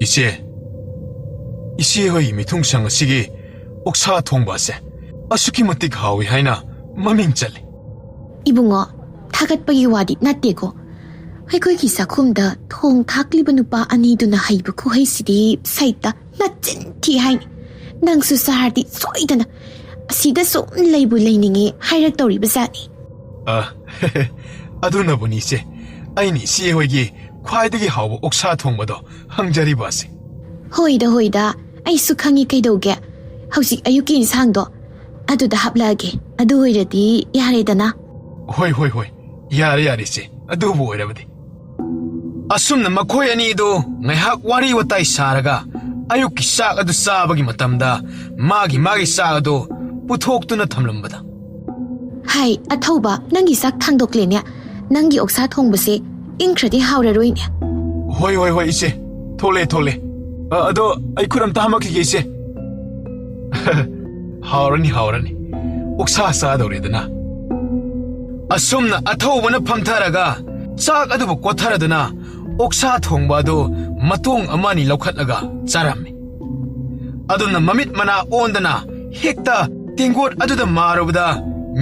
"ꯏꯆꯦ, ꯏꯆꯦ ꯍꯣꯏ ꯃꯤꯊꯨꯡꯁꯪ ꯑꯁꯤꯒꯤ ꯑꯣꯛꯁꯥ ꯊꯣꯡꯕ ꯑꯁꯦ ꯑꯁꯨꯛꯀꯤ ꯃꯇꯤꯛ ꯍꯥꯎꯏ ꯍꯥꯏꯅ ꯃꯃꯤꯡ ꯆꯠꯂꯤ꯫" "ꯏꯕꯨꯡꯉꯣ, ꯊꯥꯒꯠꯄꯒꯤ ꯋꯥꯗꯤ ꯅꯠꯇꯦꯀꯣ꯫ ꯑꯩꯈꯣꯏꯒꯤ ꯆꯥꯛꯈꯨꯝꯗ ꯊꯣꯡ ꯊꯥꯛꯂꯤꯕ ꯅꯨꯄꯥ ꯑꯅꯤꯗꯨꯅ ꯍꯩꯕ ꯈꯨꯍꯩꯁꯤꯗꯤ ꯁꯩꯇ ꯅꯆꯤꯟ ꯊꯤ ꯍꯥꯏꯅꯤ꯫ ꯅꯪꯁꯨ ꯆꯥꯔꯗꯤ ꯁꯣꯏꯗꯅ ꯑꯁꯤꯗ ꯁꯨꯝ ꯂꯩꯕꯨ ꯂꯩꯅꯤꯡꯉꯤ ꯍꯥꯏꯔꯛꯇꯧꯔꯤꯕ ꯖꯥꯠꯅꯤ꯫" "ꯑ, ꯑꯗꯨꯅꯕꯨꯅꯤ ꯏꯆꯦ, ꯑꯩꯅ ꯏꯆꯦ ꯍꯣꯏꯒꯤ ꯈ꯭ꯋꯥꯏꯗꯒꯤ ꯍꯥꯎꯕ ꯑꯣꯛꯁꯥ ꯊꯣꯡꯕꯗꯣ ꯍꯪꯖꯔꯤꯕ ꯑꯁꯦ꯫" "ꯍꯣꯏꯗ, ꯍꯣꯏꯗ, ꯑꯩꯁꯨ ꯈꯪꯉꯤ ꯀꯩꯗꯧꯒꯦ꯫ ꯍꯧꯖꯤꯛ ꯑꯌꯨꯛꯀꯤ ꯏꯟꯁꯥꯡꯗꯣ ꯑꯗꯨꯗ ꯍꯥꯞꯂꯛꯑꯒꯦ꯫ ꯑꯗꯨ ꯑꯣꯏꯔꯗꯤ ꯌꯥꯔꯦꯗꯅ?" "ꯍꯣꯏ, ꯍꯣꯏ, ꯍꯣꯏ, ꯌꯥꯔꯦ, ꯌꯥꯔꯦ ꯏꯆꯦ, ꯑꯗꯨꯕꯨ ꯑꯣꯏꯔꯕꯗꯤ꯫" ꯑꯁꯨꯝꯅ ꯃꯈꯣꯏ ꯑꯅꯤꯗꯨ ꯉꯥꯏꯍꯥꯛ ꯋꯥꯔꯤ ꯋꯥꯇꯥꯏ ꯁꯥꯔꯒ ꯑꯌꯨꯛꯀꯤ ꯆꯥꯛ ꯑꯗꯨ ꯆꯥꯕꯒꯤ ꯃꯇꯝꯗ ꯃꯥꯒꯤ ꯃꯥꯒꯤ ꯆꯥꯛ ꯑꯗꯨ ꯄꯨꯊꯣꯛꯇꯨꯅ ꯊꯝꯂꯝꯕꯗ, "ꯍꯥꯏ, ꯑꯊꯧꯕ, ꯅꯪꯒꯤ ꯆꯥꯛ ꯊꯥꯡꯗꯣꯛꯂꯦꯅꯦ꯫ ꯅꯪꯒꯤ ꯑꯣꯛꯁꯥ ꯊꯣꯡꯕꯁꯦ ꯏꯪꯈ꯭ꯔꯗꯤ ꯍꯥꯎꯔꯔꯣꯏꯅꯦ꯫" "ꯍꯣꯏ, ꯍꯣꯏ, ꯍꯣꯏ, ꯏꯆꯦ, ꯊꯣꯛꯂꯦ, ꯊꯣꯛꯂꯦ꯫ ꯑ, ꯑꯗꯣ ꯑꯩ ꯈꯨꯠ ꯑꯝꯇ ꯍꯥꯝꯃꯛꯈꯤꯒꯦ, ꯏꯆꯦ꯫" "ꯍꯥꯎꯔꯅꯤ, ꯍꯥꯎꯔꯅꯤ, ꯑꯣꯛꯁꯥ ꯆꯥꯗꯧꯔꯦꯗꯅ꯫" ꯑꯁꯨꯝꯅ ꯑꯊꯧꯕꯅ ꯐꯝꯊꯔꯒ ꯆꯥꯛ ꯑꯗꯨꯕꯨ ꯀꯣꯠꯊꯔꯗꯨꯅ ꯑꯣꯛꯁꯥ ꯊꯣꯡꯕ ꯑꯗꯨ ꯃꯇꯣꯡ ꯑꯃ ꯑꯅꯤ ꯂꯧꯈꯠꯂꯒ ꯆꯥꯔꯝꯃꯤ꯫ ꯑꯗꯨꯅ ꯃꯃꯤꯠ ꯃꯅꯥ ꯑꯣꯟꯗꯅ ꯍꯦꯛꯇ ꯇꯦꯡꯒꯣꯠ ꯑꯗꯨꯗ ꯃꯥꯔꯨꯕꯗ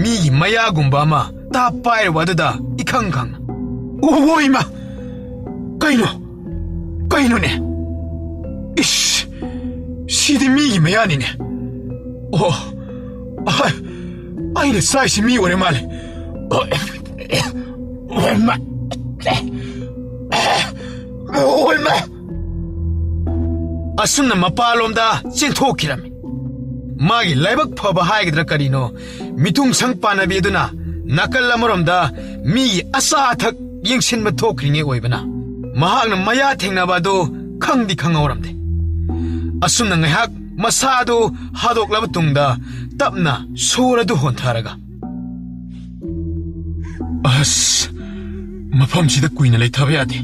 ꯃꯤꯒꯤ ꯃꯌꯥꯒꯨꯝꯕ ꯑꯃ ꯇꯥꯞ ꯄꯥꯏꯔꯨꯕ ꯑꯗꯨꯗ ꯏꯈꯪ ꯈꯪꯅ, "ꯑꯣ, ꯏꯃꯥ! ꯀꯩꯅꯣ? ꯀꯩꯅꯣꯅꯦ? ꯏꯁ! ꯁꯤꯗꯤ ꯃꯤꯒꯤ ꯃꯌꯥꯅꯤꯅꯦ꯫ ꯑꯣ, ꯑꯍ, ꯑꯩꯅ ꯆꯥꯏꯁꯤ ꯃꯤ ꯑꯣꯏꯔ ꯃꯥꯜꯂꯦ꯫ ꯑꯣ, ꯏꯃꯥ꯫ ꯑꯣ, ꯏꯃꯥ꯫ ꯑꯁꯨꯝꯅ ꯃꯄꯥꯟꯂꯣꯝꯗ ꯆꯦꯟꯊꯣꯛꯈꯤꯔꯝꯃꯤ꯫ ꯃꯥꯒꯤ ꯂꯥꯏꯕꯛ ꯐꯕ ꯍꯥꯏꯒꯗ꯭ꯔꯥ ꯀꯔꯤꯅꯣ, ꯃꯤꯊꯨꯡꯁꯪ ꯄꯥꯟꯅꯕꯤ ꯑꯗꯨꯅ ꯅꯥꯀꯜ ꯑꯃꯔꯣꯝꯗ ꯃꯤꯒꯤ ꯑꯆꯥ ꯑꯊꯛ ꯌꯦꯡꯁꯤꯟꯕ ꯊꯣꯛꯈ꯭ꯔꯤꯉꯩ ꯑꯣꯏꯕꯅ, ꯃꯍꯥꯛꯅ ꯃꯌꯥ ꯊꯦꯡꯅꯕ ꯑꯗꯨ ꯈꯪꯗꯤ ꯈꯪꯍꯧꯔꯝꯗꯦ꯫ ꯑꯁꯨꯝꯅ ꯉꯥꯏꯍꯥꯛ ꯃꯁꯥ ꯑꯗꯨ ꯍꯥꯗꯣꯛꯂꯕ ꯇꯨꯡꯗ, ꯇꯞꯅ ꯁꯣꯔ ꯑꯗꯨ ꯍꯣꯟꯊꯔꯒ, "ꯑꯁ, ꯃꯐꯝꯁꯤꯗ ꯀꯨꯏꯅ ꯂꯩꯊꯕ ꯌꯥꯗꯦ꯫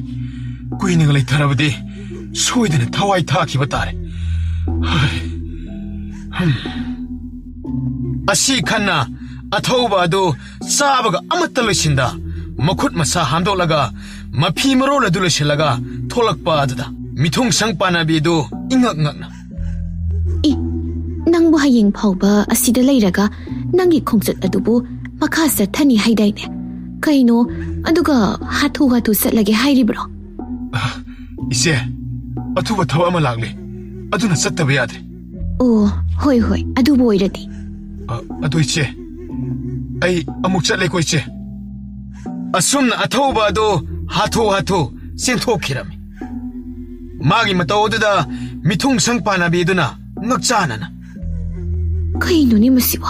ꯀꯨꯏꯅꯒ ꯂꯩꯊꯔꯕꯗꯤ ꯁꯣꯏꯗꯅ ꯊꯋꯥꯏ ꯊꯥꯈꯤꯕ ꯇꯥꯔꯦ꯫ ꯍꯥꯏ, ꯍꯝ꯫" ꯑꯁꯤ ꯈꯟꯅ ꯑꯊꯧꯕ ꯑꯗꯨ ꯆꯥꯕꯒ ꯑꯃꯠꯇ ꯂꯣꯏꯁꯤꯟꯗ, ꯃꯈꯨꯠ ꯃꯁꯥ ꯍꯥꯝꯗꯣꯛꯂꯒ, ꯃꯐꯤ ꯃꯔꯣꯜ ꯑꯗꯨ ꯂꯣꯏꯁꯤꯜꯂꯒ ꯊꯣꯛꯂꯛꯄ ꯑꯗꯨꯗ, ꯃꯤꯊꯨꯡꯁꯪ ꯄꯥꯟꯅꯕꯤ ꯑꯗꯨ ꯏꯉꯛ ꯉꯛꯅ, "ꯏ, ꯅꯪꯕꯨ ꯍꯌꯦꯡ ꯐꯥꯎꯕ ꯑꯁꯤꯗ ꯂꯩꯔꯒ ꯅꯪꯒꯤ ꯈꯣꯡꯆꯠ ꯑꯗꯨꯕꯨ ꯃꯈꯥ ꯆꯠꯊꯅꯤ ꯍꯥꯏꯗꯥꯏꯅꯦ? ꯀꯩꯅꯣ, ꯑꯗꯨꯒ ꯍꯥꯊꯨ ꯍꯥꯊꯨ ꯆꯠꯂꯒꯦ ꯍꯥꯏꯔꯤꯕ꯭ꯔꯣ?" "ꯑ, ꯏꯆꯦ, ꯑꯊꯨꯕ ꯊꯕꯛ ꯑꯃ ꯂꯥꯛꯂꯦ꯫ ꯑꯗꯨꯅ ꯆꯠꯇꯕ ꯌꯥꯗ꯭ꯔꯦ꯫" "ꯑꯣ, ꯍꯣꯏ, ꯍꯣꯏ, ꯑꯗꯨꯕꯨ ꯑꯣꯏꯔꯗꯤ꯫" "ꯑ, ꯑꯗꯨ ꯏꯆꯦ, ꯑꯩ ꯑꯃꯨꯛ ꯆꯠꯂꯦꯀꯣ, ꯏꯆꯦ꯫" ꯑꯁꯨꯝꯅ ꯑꯊꯧꯕ ꯑꯗꯨ ꯍꯥꯊꯨ ꯍꯥꯊꯨ ꯆꯦꯟꯊꯣꯛꯈꯤꯔꯝꯃꯤ꯫ ꯃꯥꯒꯤ ꯃꯇꯧ ꯑꯗꯨꯗ ꯃꯤꯊꯨꯡꯁꯪ ꯄꯥꯟꯅꯕꯤ ꯑꯗꯨꯅ ꯉꯛꯆꯥꯅꯅ, "ꯀꯩꯅꯣꯅꯦ ꯃꯁꯤꯕꯣ?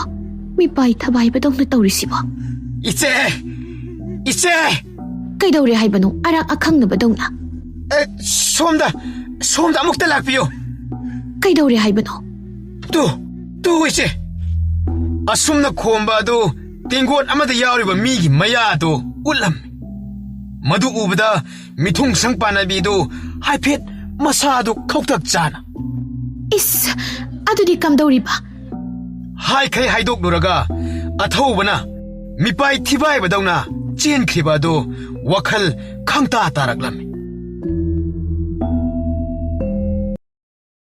ꯃꯤꯄꯥꯏ ꯊꯕꯥꯏꯕꯗꯧꯅ ꯇꯧꯔꯤꯁꯤꯕꯣ?" "ꯏꯆꯦ! ꯏꯆꯦ!" "ꯀꯩꯗꯧꯔꯦ ꯍꯥꯏꯕꯅꯣ, ꯑꯔꯥꯛ ꯑꯈꯪꯅꯕꯗꯧꯅ?" "ꯑꯦ, ꯁꯣꯝꯗ, ꯁꯣꯝꯗ ꯑꯃꯨꯛꯇ ꯂꯥꯛꯄꯤꯌꯨ꯫" "ꯀꯩꯗꯧꯔꯦ ꯍꯥꯏꯕꯅꯣ?" "ꯇꯨ, ꯇꯨ, ꯏꯆꯦ!" ꯑꯁꯨꯝꯅ ꯈꯣꯝꯕ ꯑꯗꯨ ꯇꯦꯡꯒꯣꯠ ꯑꯃꯗ ꯌꯥꯎꯔꯤꯕ ꯃꯤꯒꯤ ꯃꯌꯥ ꯑꯗꯨ ꯎꯠꯂꯝꯃꯤ꯫ ꯃꯗꯨ ꯎꯕꯗ ꯃꯤꯊꯨꯡꯁꯪ ꯄꯥꯟꯅꯕꯤꯗꯨ ꯍꯥꯏꯐꯦꯠ ꯃꯁꯥꯗꯨ ꯈꯧꯇꯛ ꯆꯥꯅ, "ꯏꯁ, ꯑꯗꯨꯗꯤ ꯀꯝꯗꯧꯔꯤꯕ?" ꯍꯥꯏꯈꯩ ꯍꯥꯏꯗꯣꯛꯂꯨꯔꯒ ꯑꯊꯧꯕꯅ ꯃꯤꯄꯥꯏ ꯊꯤꯕꯥꯏꯕꯗꯧꯅ ꯆꯦꯟꯈ꯭ꯔꯤꯕ ꯑꯗꯨ ꯋꯥꯈꯜ ꯈꯪꯇꯥ ꯇꯥꯔꯛꯂꯝꯃꯤ꯫